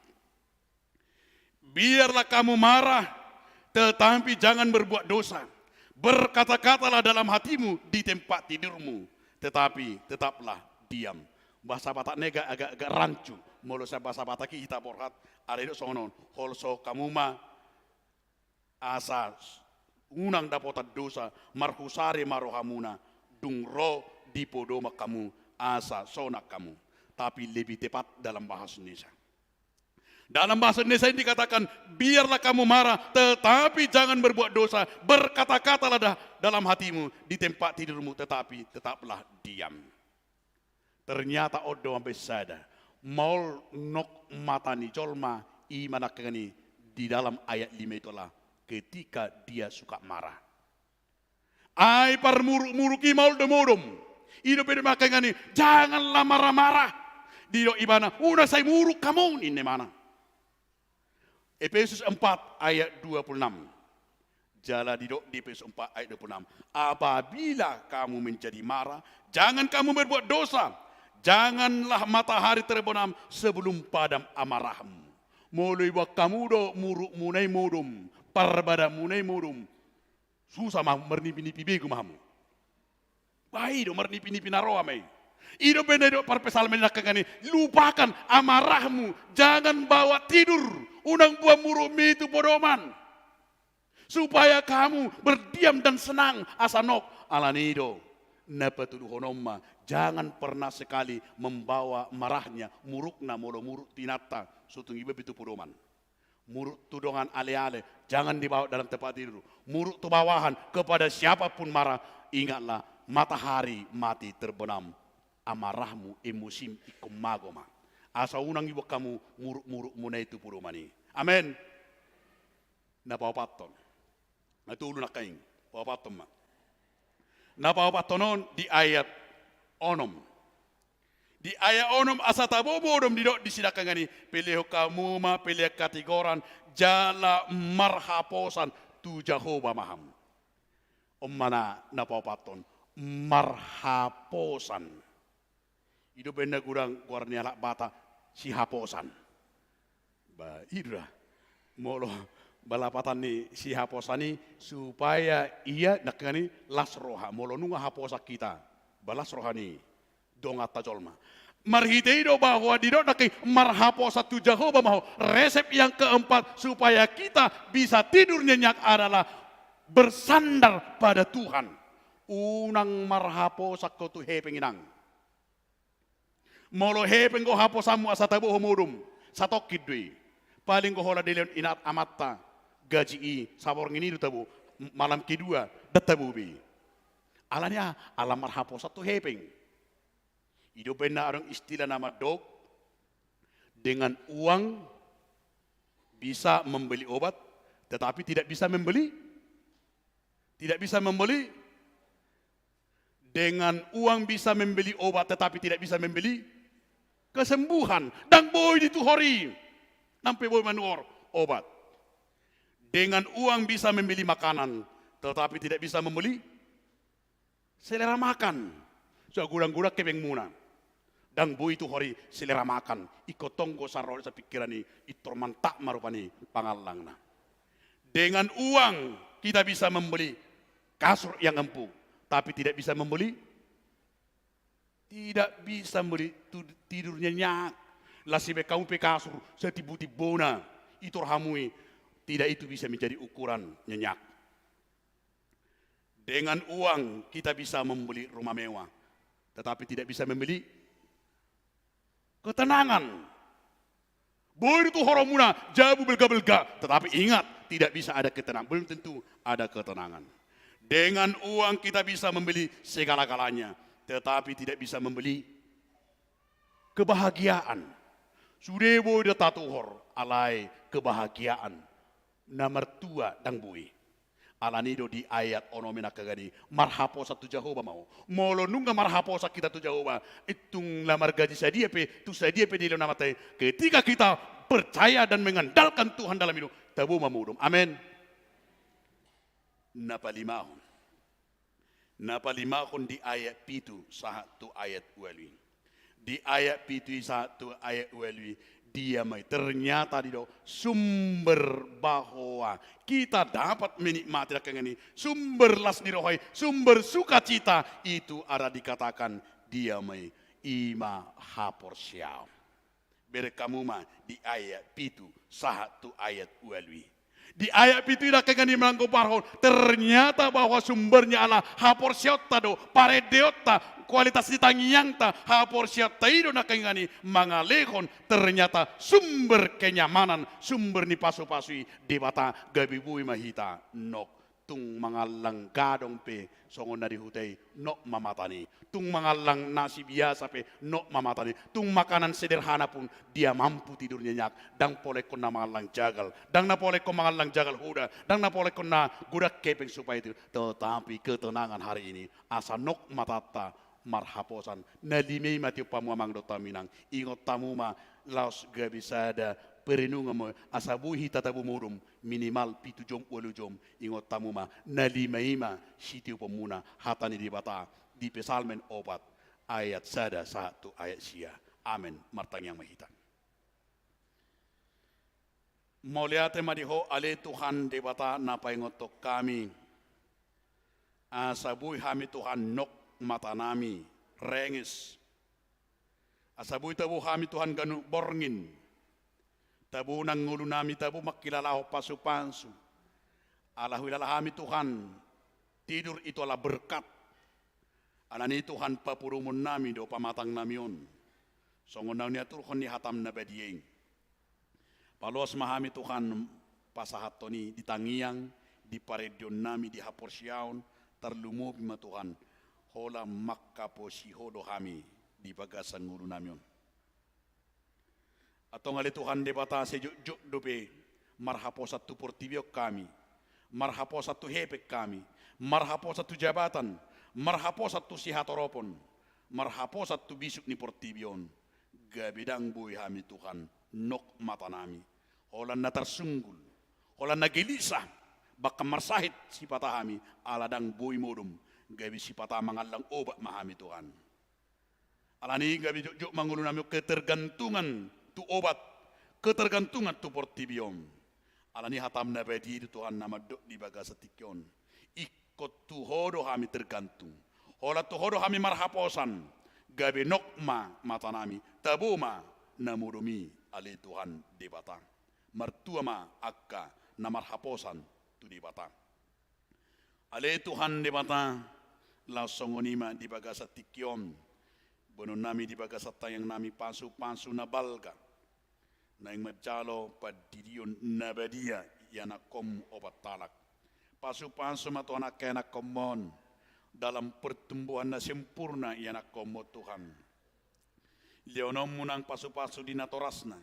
Biarlah kamu marah, tetapi jangan berbuat dosa. Berkata-katalah dalam hatimu di tempat tidurmu, tetapi tetaplah diam. Bahasa Batakna agak, agak, agak rancu. Molo sian bahasa Batak i hita borhat, alai didok songon on, holso hamu ma asa unang dapotan dosa, marhusari ma rohamuna, dung ro dipodoman hamu, asa sonang hamu. Tapi lebih tepat dalam bahasa Indonesia. Dalam bahasa Indonesia ini dikatakan, biarlah kamu marah, tetapi jangan berbuat dosa. Berkata-katalah da-, dalam hatimu, di tempat tidurmu, tetapi tetaplah diam. Ternyata on do mambaen sada. Maol nok mata ni jolma, i ma nangkiningan i di dalam ayat lima i tola, ketika dia suka marah. Ai parmuruk-muruk i maol do modom. I do pe didok nangkiningan i, janganlah marah-marah. Didok ibana, unang sai muruk hamu ninna ibana. Efesus empat ayat dua puluh enam. Jala didok di Efesus empat ayat dua puluh enam. Apabila kamu menjadi marah, jangan kamu berbuat dosa. Janganlah matahari terbenam sebelum padam amarahmu. Molo iboan hamu do murukmuna i modom, parbadanmuna i modom, susah ma hamu, marnipi-nipi begu ma hamu. Ba i do marnipi-nipi na roa ma i. I do pe na didok parpsalmen nangkiningan i, lupakan amarahmu, jangan bawa tidur, unang boan murukmi tu podoman. Supaya kamu berdiam dan senang, asa nok. Alani i do na patoluhon on ma, jangan pernah sekali membawa marahnya, murukna, molo muruk tu inanta, so tung iba pe tu podoman. Muruk tu dongan ale-ale, jangan dibawa dalam tempat tidur. Muruk tu bawahan, kepada siapa pun marah, ingatlah, matahari mati terbenam, amarahmu, emosim, ingkon mago ma. Asa unang iboan hamu muruk-murukmuna i tu podoman i. Amen. Na paopathon. Na tolu nangkin, paopathon ma. Na paopathon on di ayat onom. Di ayat onom, asa tabo modom didok disi nangkiningan i, pelehon hamu ma pelean hatigoran, jala marhaposan tu Jahowa ma hamu. On ma na, na paopathon, marhaposan. I do baen na godang goar ni halak Batak, sihaposan. Ba, i do da. Molo ba lapatan ni sihaposan i, supaya ia nangkiningan i las roha. Molo nunga haposan hita, ba las roha ni donganta jolma. Marhite i do bahwa didok nangkin marhaposan tu Jahowa ma ho. Resep yang keempat, supaya kita bisa tidur nyenyak adalah bersandar pada Tuhan. Unang marhaposan ho tu hepeng, inang. Molo hepeng do haposanmu asa tabo ho modom, satongkin do i. Paling do holan dilehon inanta amanta gaji i, saborngin i do tabo, malam kedua, ndang tabo be i. Alani aha? Ala marhaposan tu hepeng. I do baen na adong istilah na mandok, dengan uang bisa membeli obat, tetapi tidak bisa membeli, tidak bisa membeli, dengan uang bisa membeli obat, tetapi tidak bisa membeli kesembuhan. Ndang boi dituhor i. Ndang pe boi manuhor obat. Dengan uang bisa membeli makanan, tetapi tidak bisa membeli selera makan. So godang-godang hepengmuna, ndang boi dituhor i selera makan. Ingkon tong do saro sapingkiran i, pintor mantap ma rupani pangalangna. Dengan uang kita bisa membeli kasur yang empuk, tapi tidak bisa membeli tidak bisa membeli tu-, tidur nyenyak. Las ibaen hamu pe kasur satimbo-timbona, itor hamu i, tidak itu bisa menjadi ukuran nyenyak. Dengan uang kita bisa membeli rumah mewah, tetapi tidak bisa membeli ketenangan. Boi do tu horomuna jabu belga-belga, tetapi ingat, tidak bisa ada ketenangan. Belum tentu ada ketenangan. Dengan uang kita bisa membeli segala-galanya, tetapi tidak bisa membeli kebahagiaan. Sude boi do tatuhor, alai kebahagiaan na martua ndang boi. Alani do di ayat onom i nangkaningan i, marhaposan tu Jahowa ma ho. Molo nunga marhaposan hita tu Jahowa, tung na margaji sadia pe, tu sadia pe di elek ni Amanta i, ketika kita percaya dan mengandalkan Tuhan dalam hidup, tabo ma modom. Amen. Na palimahon. Na palimahon di ayat pitu sahat tu ayat ualu i. Di ayat pitu i sahat tu ayat ualu i, dia ma i, ternyata didok sumber bahwa kita dapat menikmati nangkaningan i, sumber las ni roha i, sumber sukacita itu ada dikatakan dia ma i, i ma haporseaon. Bereng hamu ma di ayat pitu sahat tu ayat ualu i. Di ayat pitu i nangkaningan i manggombarhon, ternyata bahwa sumbernya adalah haporseaonta do, parendeonta, kualitas ni tangiangta, haporseaonta i do nangkaningan i mangalehon, ternyata sumber kenyamanan, sumber ni pasupasu i Debata, gabe boi ma hita nok tung mangallang gadong pe songon na di huta i, nok ma matana i. Tung mangallang nasi biasa pe, nok ma matana i. Tung makanan sederhana pun dia mampu tidur nyenyak. Ndang pola ingkon na mangallang jagal. Ndang na pola ingkon mangallang jagal hoda. Ndang na pola ingkon na godang hepeng supaya tidur. Tetapi ketenangan hari ini, asa nok matanta marhaposan. Na lima i ma tiop hamu amang dohot hamu inang. Ingot hamu ma laos gabe sada perenungan ma, asa boi hita tabo modom, minimal pitu jom, ualu jom. Ingot hamu ma, na lima i ma sitioponmuna hata ni Debata di Psalmen opat ayat sada sahat tu ayat sia. Amen. Martangiang ma hita. Mauliate ma di Ho ale Tuhan Debata na paingothon hami. Asa boi hami Tuhan nok matanami renges. Asa boi tabo hami Tuhan ganup borngin. Tabo nang ngolunami tabo mangkilalahon pasupasu. Ala huilala hami Tuhan, tidur itu adalah berkat. Alani Tuhan paporumonnami do pamatangnami on. Songon na niaturhon ni hatam na badia i. Paloas ma hami Tuhan pasahathon i di tangiang, di parendeonnami, di haporseaon, tarlumobi ma Tuhan, holan manghaposi Ho do hami di bagasan ngolunami on. Antong ale Tuhan Debata, sai jotjot dope marhaposan tu portibi on hami, marhaposan tu hepeng hami, marhaposan tu jabatan, marhaposan tu sihatoropon, marhaposan tu bisuk ni portibi on. Gabe ndang boi hami Tuhan nok matanami. Holan na tarsunggul, holan na gelisah, bahkan marsahit sipata hami, ala ndang boi modom, gabe sipata mangallang obat ma hami Tuhan. Alani gabe jotjot ma ngolunami on ketergantungan tu obat, ketergantungan tu portibi on. Alani hatam na badia i do Tuhan na mandok di bagasan tingki on. Ingkon tu Ho do hami tergantung. Holan tu Ho do hami marhaposan. Gabe nok ma matanami. Tabo ma na modom i ale Tuhan Debata. Martua ma angka na marhaposan tu Debata. Ale Tuhan Debata, laos songon i ma di bagasan tingki on. Boanonnami di bagasan tangiangnami pasupasu na balga. Naeng manjalo pandidion na badia ianakhonmu opat halak. Pasupasu ma Tuhan angka ianakhonmu on. Dalam pertumbuhan na sempurna ianakhonmu Tuhan. Lehononmu nang pasupasu di natorasna.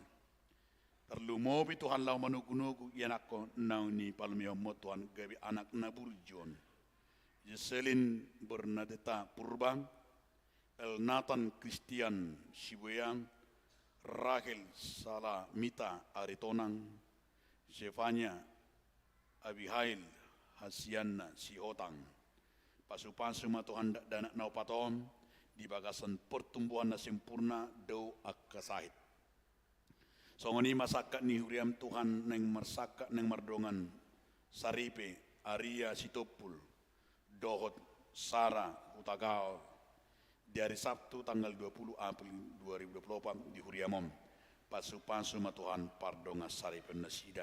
Tarlumobi Tuhan laho manogunogu ianakhon naung nipalumehonmu Tuhan gabe anak na burju on. Jocelyn Bernadetta Purba, Elnatan Christian Sibuean, Rachel Salamita Aritonang, Zefania Abihail Hasianna Sihotang. Pasupasu ma Tuhan dakdanak na opat on di bagasan pertumbuhan na sempurna dohot angka sahit. Songon i ma sangkap ni huriam Tuhan naeng marsangkap naeng mardongan saripe Aria Sitompul dohot Sara Hutagaol di hari Sabtu tanggal dua puluh April dua ribu dua puluh opat di huriam on. Pasupasu ma Tuhan pardongansaripeon nasida.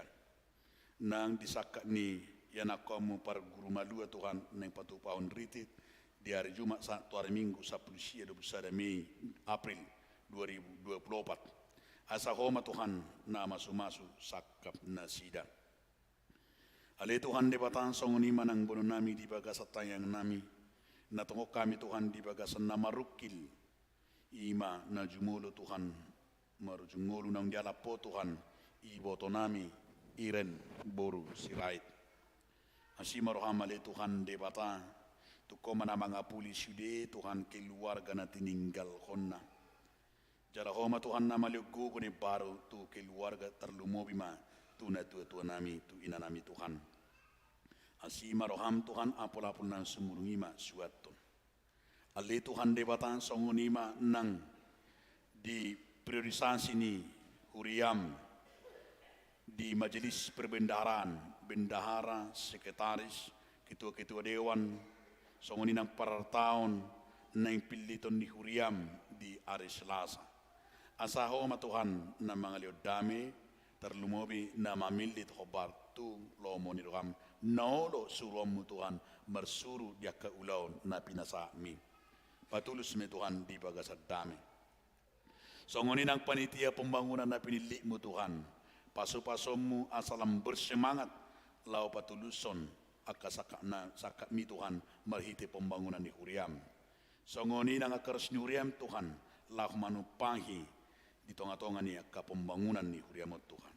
Nang di sangkap ni ianakhonmu parguru malua Tuhan naeng patupahon ritit di hari Jumat sahat tu hari Minggu sampulu sia dua puluh sada Mei April dua ribu dua puluh opat. Asa Ho ma Tuhan na masumasu sangkap nasida. Ale Tuhan Debata, songon i ma nang boanonnami di bagasan tangiangnami, na tongon hami Tuhan di bagasan na marungkil, i ma na jumolo Tuhan, marujung ngolu naung dialap Ho Tuhan, ibotonami Iren boru Sirait. Asi ma roham ale Tuhan Debata, tung Ho ma na mangapuli sude Tuhan keluarga na tininggalhonna. Jala Ho ma Tuhan na maleon gogo na imbaru tu keluarga, tarlumobi ma tu natuatuanami, tu inanami Tuhan. Asi ma roham Tuhan, apulapul na sumurung i ma suanhon. Ale Tuhan Debata, songon i ma nang di priorisasi ni huriam di majelis perbendaharaan, bendahara, sekretaris, ketua-ketua dewan, songon i nang parartaon naeng pilliton ni huriam di ari Selasa. Asa Ho ma Tuhan na mangaleon dame, tarlumobi na mamillit hombar tu lomo ni roham, na olo suruonmu Tuhan marsuru di angka ulaon na pinasahatmi. Patulus ma i Tuhan di bagasan dame. Songon i nang panitia pembangunan na pinillitmu Tuhan, pasupasuonmu asa lam bersemangat laho patulushon angka sangkap na, sangkapmi Tuhan, marhite pembangunan ni huriam. Songon i nang angka ros ni huriam Tuhan, laho manumpahi di tongatonga ni angka pembangunan ni huriam on Tuhan.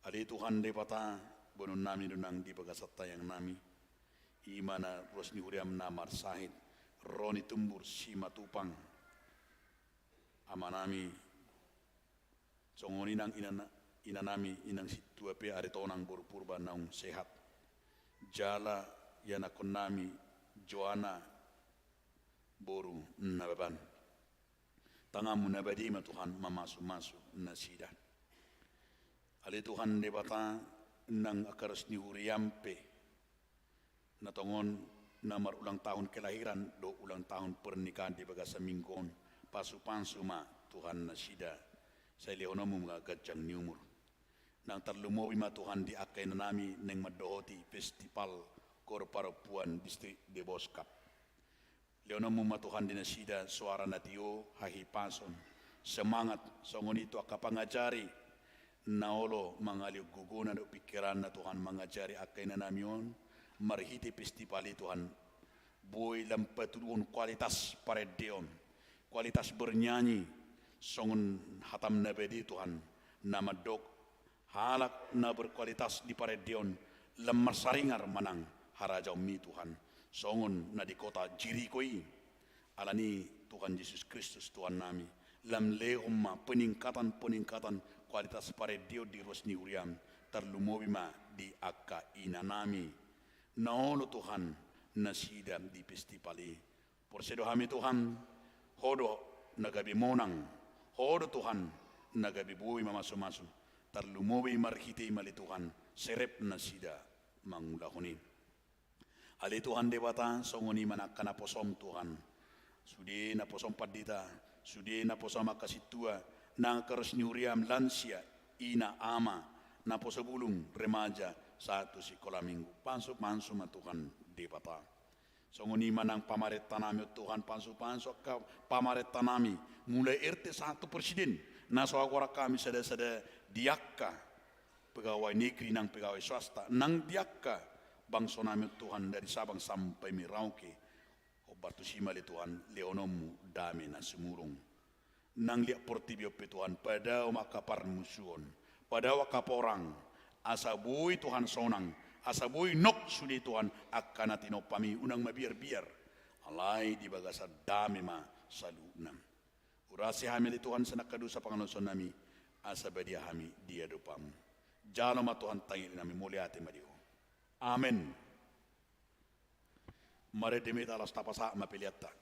Ale Tuhan Debata, boanonnami do nang di bagasan tangiangnami, i ma na ruas ni huriam na marsahit, Roni Tumbur Simatupang, amanami, songon i nang inana-, inanami Inang Sintua pe Aritonang boru Purba naung sehat. Jala ianakhonnami Joana boru Nababan. Tanganmu na badia ma Tuhan mamasumasu nasida. Ale Tuhan Debata, nang angka ros ni huriam pe na tongon na marulang tahun kelahiran dohot ulang tahun pernikahan di bagasan minggu on, pasupasu ma Tuhan nasida, sai lehononmu ma ganjang ni umur. Nang tarlumobi ma Tuhan di angka inanami naeng mandohoti festival Koor Parompuan Distrik Debos Cup. Lehononmu ma Tuhan di nasida soara na tio, hahipason, semangat, songon i tu angka pangajari, na olo mangaleon gogona dohot pingkiranna Tuhan mangajari angka inanami on, marhite festival i Tuhan, boi lam patuduhon kualitas parendeon, kualitas bernyanyi, songon hatam na badia Tuhan, na mandok, halak na berkualitas di parendeon, lam marsaringar manang harajaonmi Tuhan, songon na di kota Jeriko i. Alani Tuhan Jesus Kristus Tuhannami, lam lehon ma peningkatan-peningkatan kualitas parendeon di ruas ni huriam, tarlumobi ma di angka inanami. Na olo Tuhan, nasida di festival i. Porsea do hami Tuhan, Ho do na gabe monang, Ho do Tuhan na gabe boi mamasumasu, tarlumobi marhite i ma ale Tuhan, serep nasida mangulahon i. Ale Tuhan Debata, songon i ma nang angka naposom Tuhan, sude naposom pandita, sude naposom angka sintua, nang angka ros ni huriam lansia, ina ama, naposo bulung, remaja, sahat tu sikola minggu, pasupasu ma Tuhan Debata. Songon i ma nang pamarentanami on Tuhan, pasupasu angka pamarentanami, mulai R T sahat tu presiden, na so hagoran hami sadasada di angka pegawai negeri nang pegawai swasta, nang di angka bangsonami on Tuhan dari Sabang sampai Merauke. Hombar tusi ma ale Tuhan lehononmu dame na sumurung. Nang liat portibi on pe Tuhan, padao ma angka parmusuon, padao angka porang, asa boi Tuhan sonang, asa boi nok sude Tuhan angka na tinompami, unang mabiarbiar, alai di bagasan dame ma saluhutna. Urasi hami ale Tuhan sian angka dosa pangalaosionami, asa badia hami di adopanmu. Jalo ma Tuhan tangiangnami, mauliate ma di Ho. Amen. Marende ma hita laos tapasahat ma peleanta.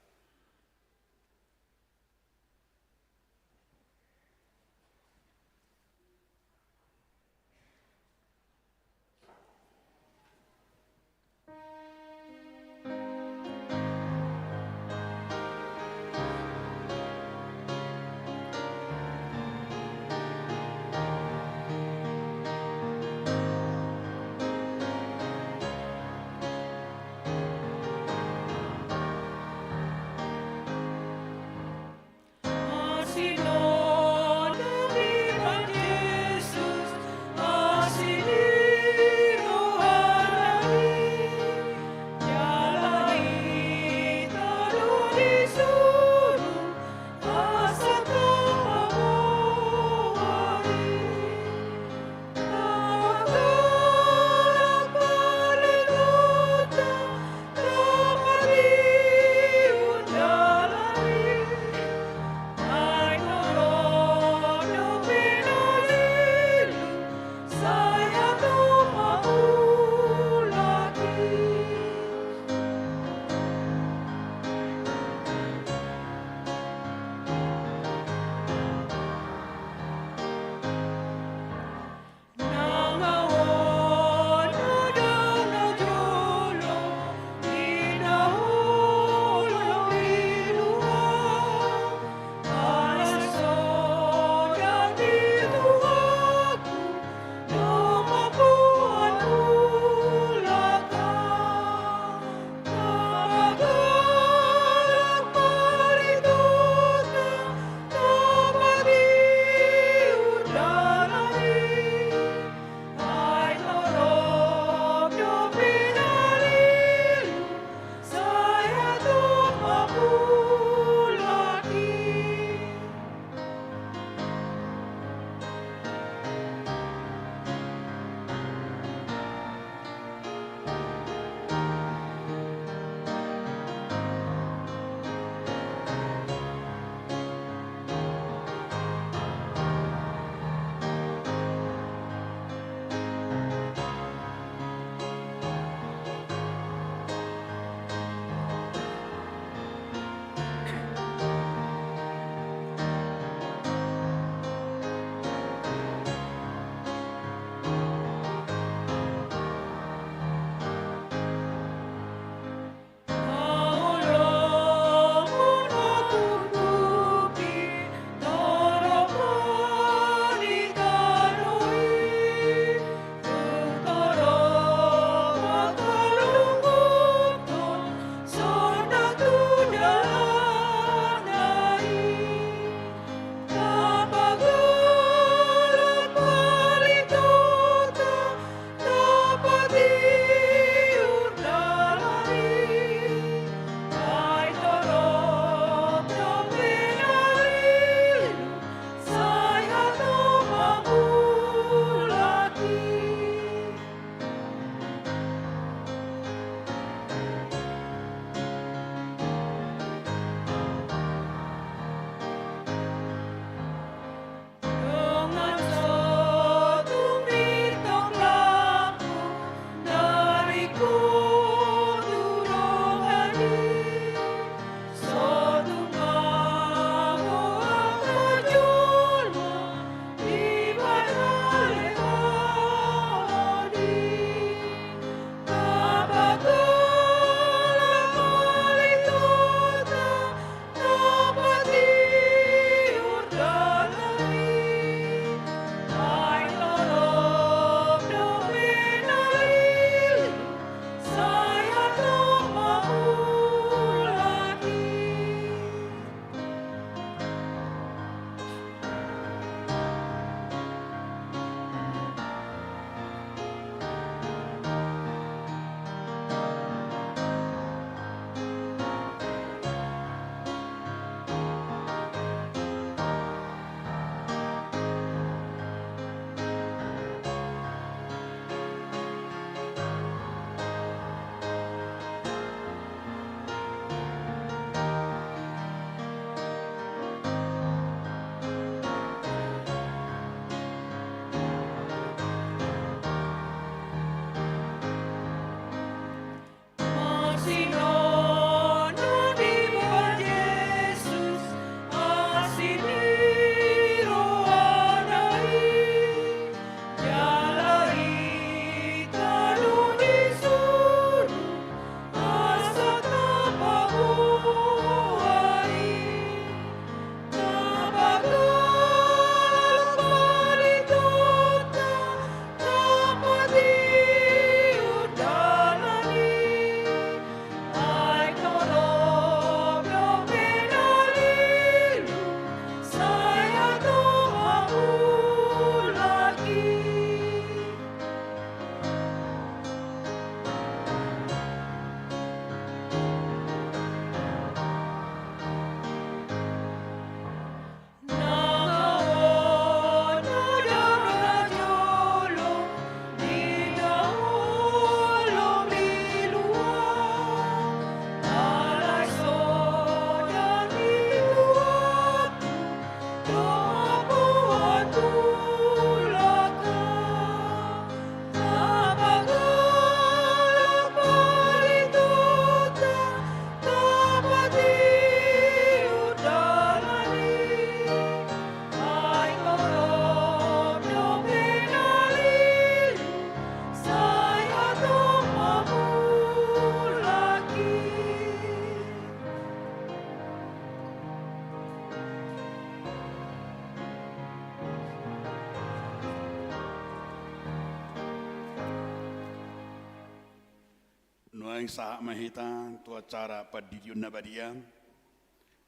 Nuaeng sahat ma hita tu acara pandidion na badia.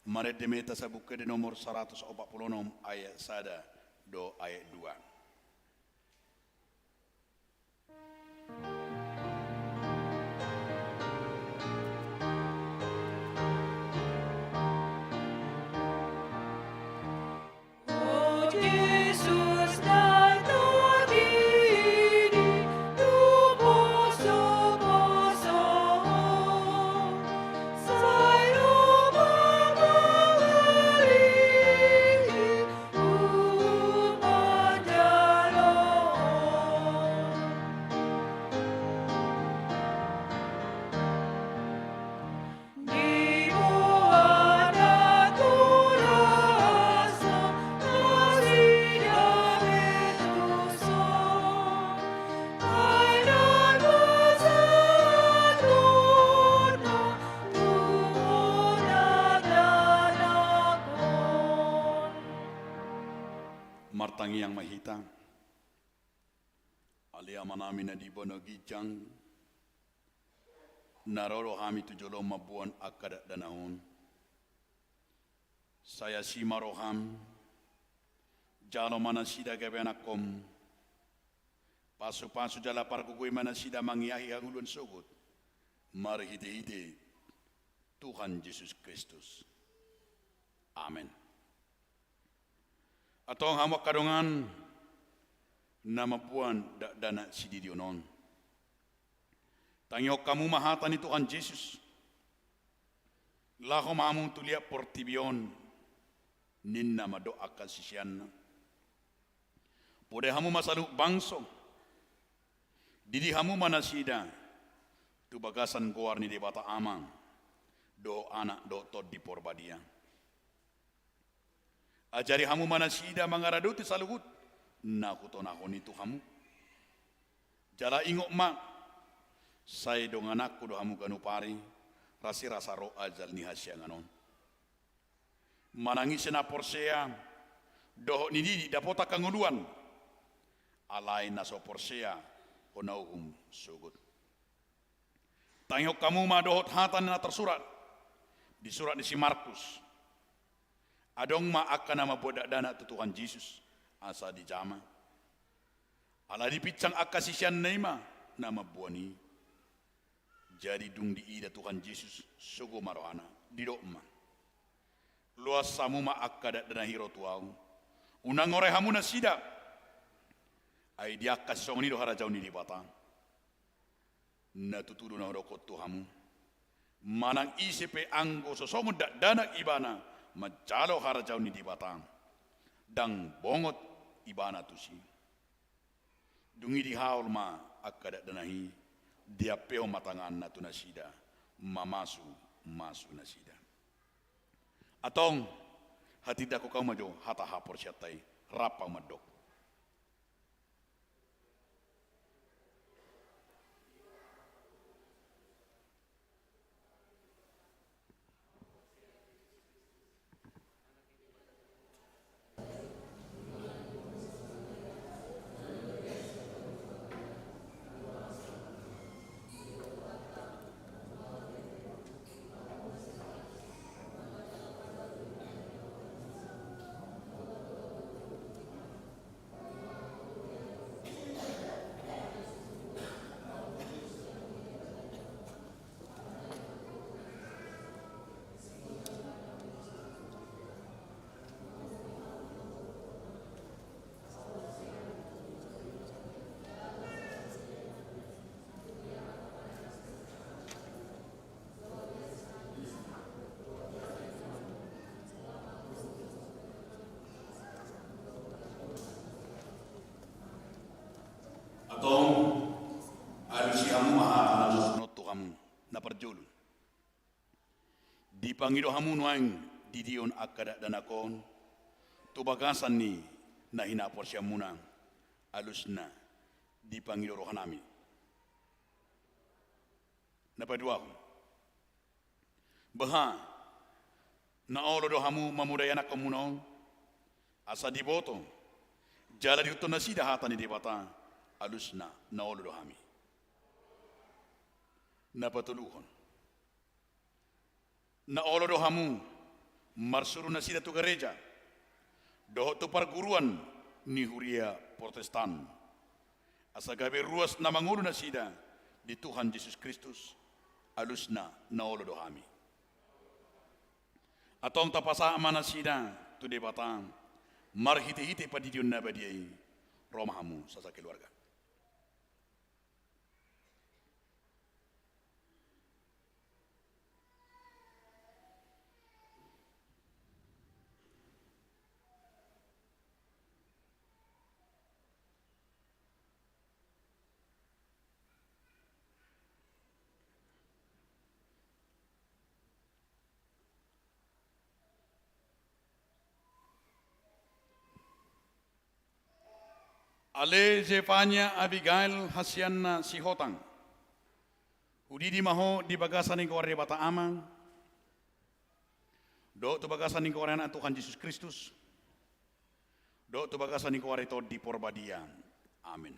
Marende ma hita Sabuk Ende nomor saratus opat pulu onom, ayat sada dohot ayat dua. Martangiang ma hita. Ale Amanami na di banua ginjang, na ro do hami tu jolom mamboan angka dakdanak on. Sai asi ma roham, jalo ma nasida gabe anakkom, pasupasu jala pargogoi ma nasida mangiahi hangoluan sogot, marhitehite Tuhan Jesus Kristus. Amen. Antong hamu angka dongan na mamboan dakdanak sididion on, tangihon hamu ma hata ni Tuhan Jesus. Laho ma hamu tu liat portibi on, ninna mandok angka siseanna. Podai hamu ma saluhut bangso. Didi hamu ma nasida tu bagasan goar ni Debata Ama dohot Anak dohot Tondi Porbadia. Ajari hamu ma nasida mangaradoti saluhut na hutonahon i tu hamu. Jala ingot ma, sai dongananku do hamu ganup ari, rasirasa ro ajal ni hasiangan on. Manang ise na porsea dohot nididi dapotan hangoluan, alai na so porsea hona uhum sogot. Tangihon hamu ma dohot hata na tarsurat di surat ni si Markus. Adong ma angka na mamboan dakdanak tu Tuhan Jesus asa dijama. Ala dipinsang angka siseanna i ma na mamboan i. Jadi dung diida Tuhan Jesus, sogo ma rohana, didok ma: Loas hamu ma angka dakdanak i ro tu Ahu. Unang orai hamu nasida. Ai di angka sisongon i do harajaon ni Debata. Na tutu do na hudokhon tu hamu: Manang ise pe anggo so songon dakdanak ibana manjalo harajaon ni Debata, ndang bongot ibana tusi. Dung i dihaol ma angka dakdanak i, diampehon ma tanganna tu nasida, mamasumasu nasida. Antong, hatindangkon hamu ma jo hata haporseaonta i, rap hamu mandok. Antong, alusi hamu ma hata na so songon on tu hamu. Na parjolo, dipangido hamu nuaeng didion angka dakdanak on tu bagasan ni na hinaporseaonmuna, alusna dipangido rohanami. Na paduahon, boha, na olo do hamu mamodai anakkonmuna on, asa diboto jala diihuthon nasida hata ni Debata, alusna na olo do hami. Na patoluhon. Na olo do hamu marsuru nasida tu gareja dohot tu parguruan ni huria Protestan, asa gabe ruas na mangolu nasida di Tuhan Jesus Kristus, alusna na olo do hami. Antong tapasahat ma nasida tu Debata marhitehite pandidion na badia i. Ro ma hamu sasakeluarga. Ale Zefania Abigail hasianna Sihotang, hudidi ma ho di bagasan ni goar ni Debata Ama, dohot tu bagasan ni goar ni Anak Tuhan Jesus Kristus, dohot tu bagasan ni goar ni Tondi Porbadia. Amen.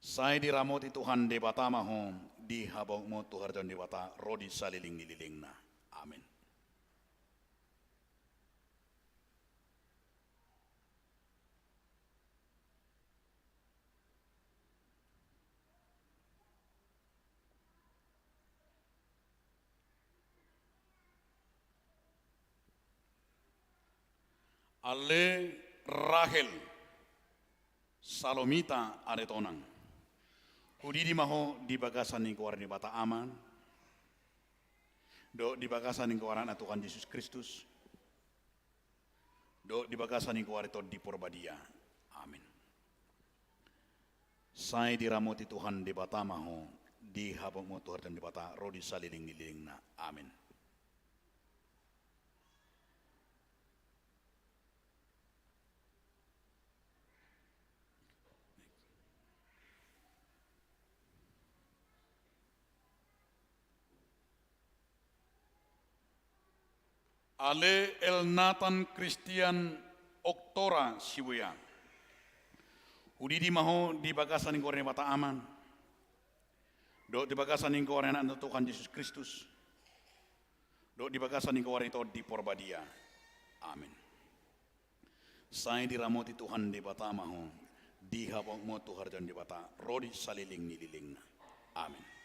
Sai diramoti Tuhan Debata ma ho, dihabotmu tu harajaon ni Debata ro di saleleng ni lelengna. Amen. Ale Rahel Salomita Aritonang, hudidi ma ho di bagasan ni goar ni Debata Ama, dohot di bagasan ni goar ni Anak Tuhan Jesus Kristus, dohot di bagasan ni goar ni Tondi Porbadia. Amen. Sai diramoti Tuhan Debata ma ho, dihabotmu tu harajaon ni Debata ro di saleleng ni lelengna. Amen. Ale Elnatan Christian Oktora Sibuea, hudidi ma ho di bagasan ni goar ni Debata Ama, dohot di bagasan ni goar ni Anak Tuhan Jesus Kristus, dohot di bagasan ni goar ni Tondi Porbadia. Amen. Sai diramoti Tuhan Debata ma ho, dihabotmu tu harajaon ni Debata ro di saleleng ni lelengna. Amen.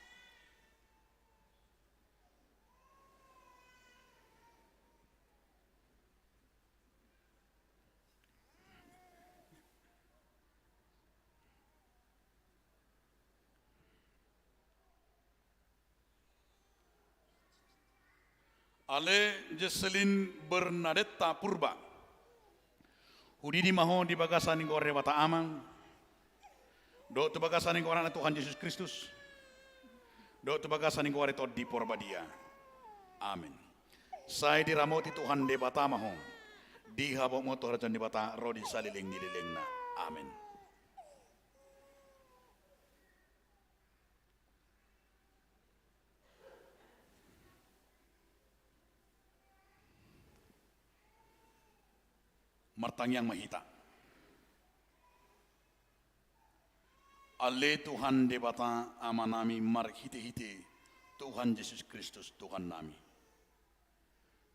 Ale Jesselin Bernadetta Purba, hudidi ma ho di bagasan ni goar ni Debata Ama, dohot tu bagasan ni goar ni Anak Tuhan Jesus Kristus, dohot tu bagasan ni goar ni Tondi Porbadia. Amen. Sai diramoti Tuhan Debata ma ho, dihabotmu tu harajaon ni Debata ro di saleleng ni lelengna. Amen. Martangiang ma hita. Ale Tuhan Debata Amanami marhitehite Tuhan Jesus Kristus Tuhannami,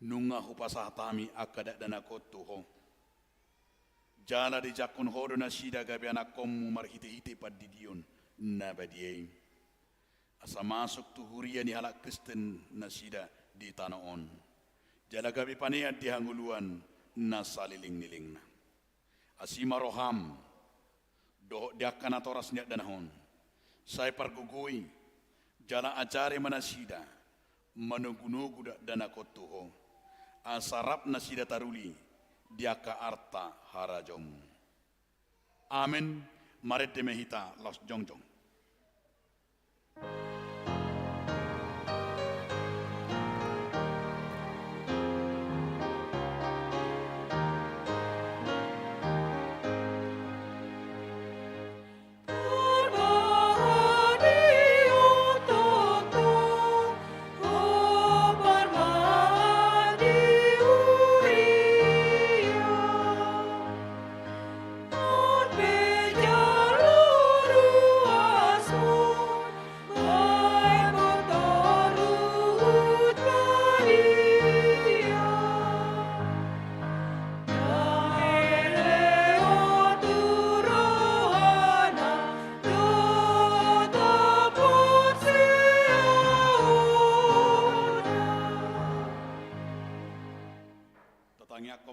nunga hupasahat hami angka dakdanak on tu Ho. Jala dijangkon Ho do nasida gabe anakkonmu marhitehite pandidion na badia i, asa masuk tu huria ni halak Kristen nasida di tano on, jala gabe panean di hangoluan na saleleng ni lelengna. Asi ma roham dohot di angka natoras ni dakdanak on, sai pargogoi jala ajari ma nasida manogunogu dakdanak on tu Ho, asa rap nasida taruli di angka arta harajaonmu. Amen. Marende ma hita laos jongjong.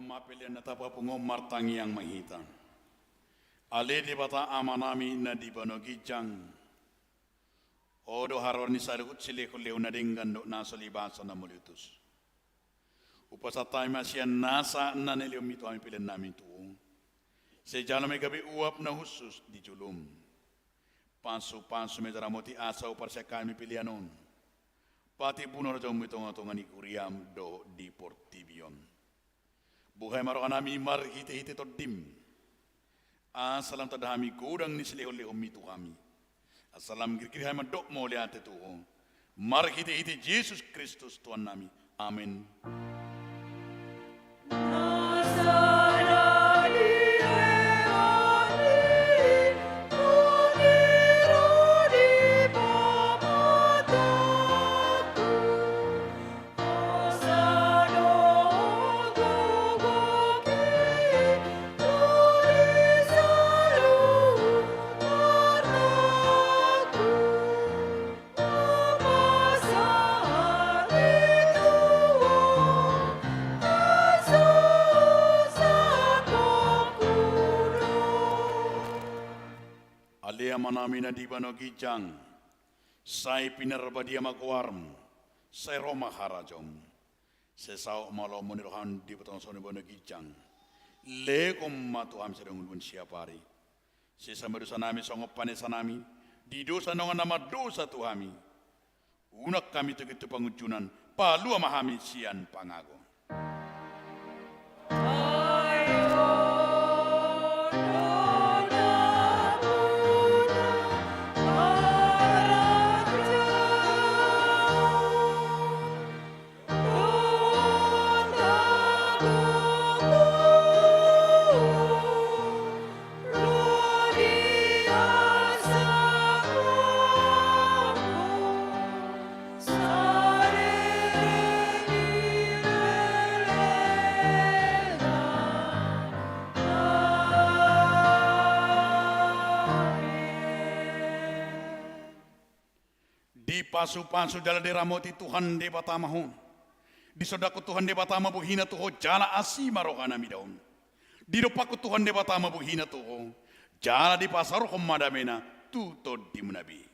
Ma pelean na tapapungu on, martangiang ma hita. Ale Debata Amanami na di banua ginjang, Ho do haroro ni saluhut silehonlehon na denggan dohot na so libasa na mauliutus. Hupasahat hami ma sian nasa na nilehonmi tu hami peleannami tu Ho. Sai jalo ma i gabe uap na hushus di jolom. Pasupasu ma i, ramoti asa huparsian hami pelean on, patimbulhon harajaonmu di tongatonga ni kuriam dohot di portibi on. Buhai ma rohanami marhitehite Tondim, asa lam tanda hami godang ni silehonlehonmi tu hami, asa lam girgir hami mandok mauliate tu Ho, marhitehite Jesus Kristus Tuhannami. Amen. Ale Amanami na di banua ginjang, sai pinarbadia ma goarmu, sai ro ma harajaonmu. Sai saut ma lomo ni roham di tongatonga ni banua ginjang. Lehon ma tu hami sadari on ulaon siapari. Sesa ma dosanami songon panesanami di dosa ni dongan na mardosa tu hami. Unang hami togihon tu pangunjunan, palua ma hami sian pangago. Dipasupasu jala diramoti Tuhan Debata ma ho. Disondangkon Tuhan Debata ma bohina tu ho jala asi ma rohanami da on. Didompakkon Tuhan Debata ma bohina tu ho jala dipasaorhon ma damena tu tondimuna be.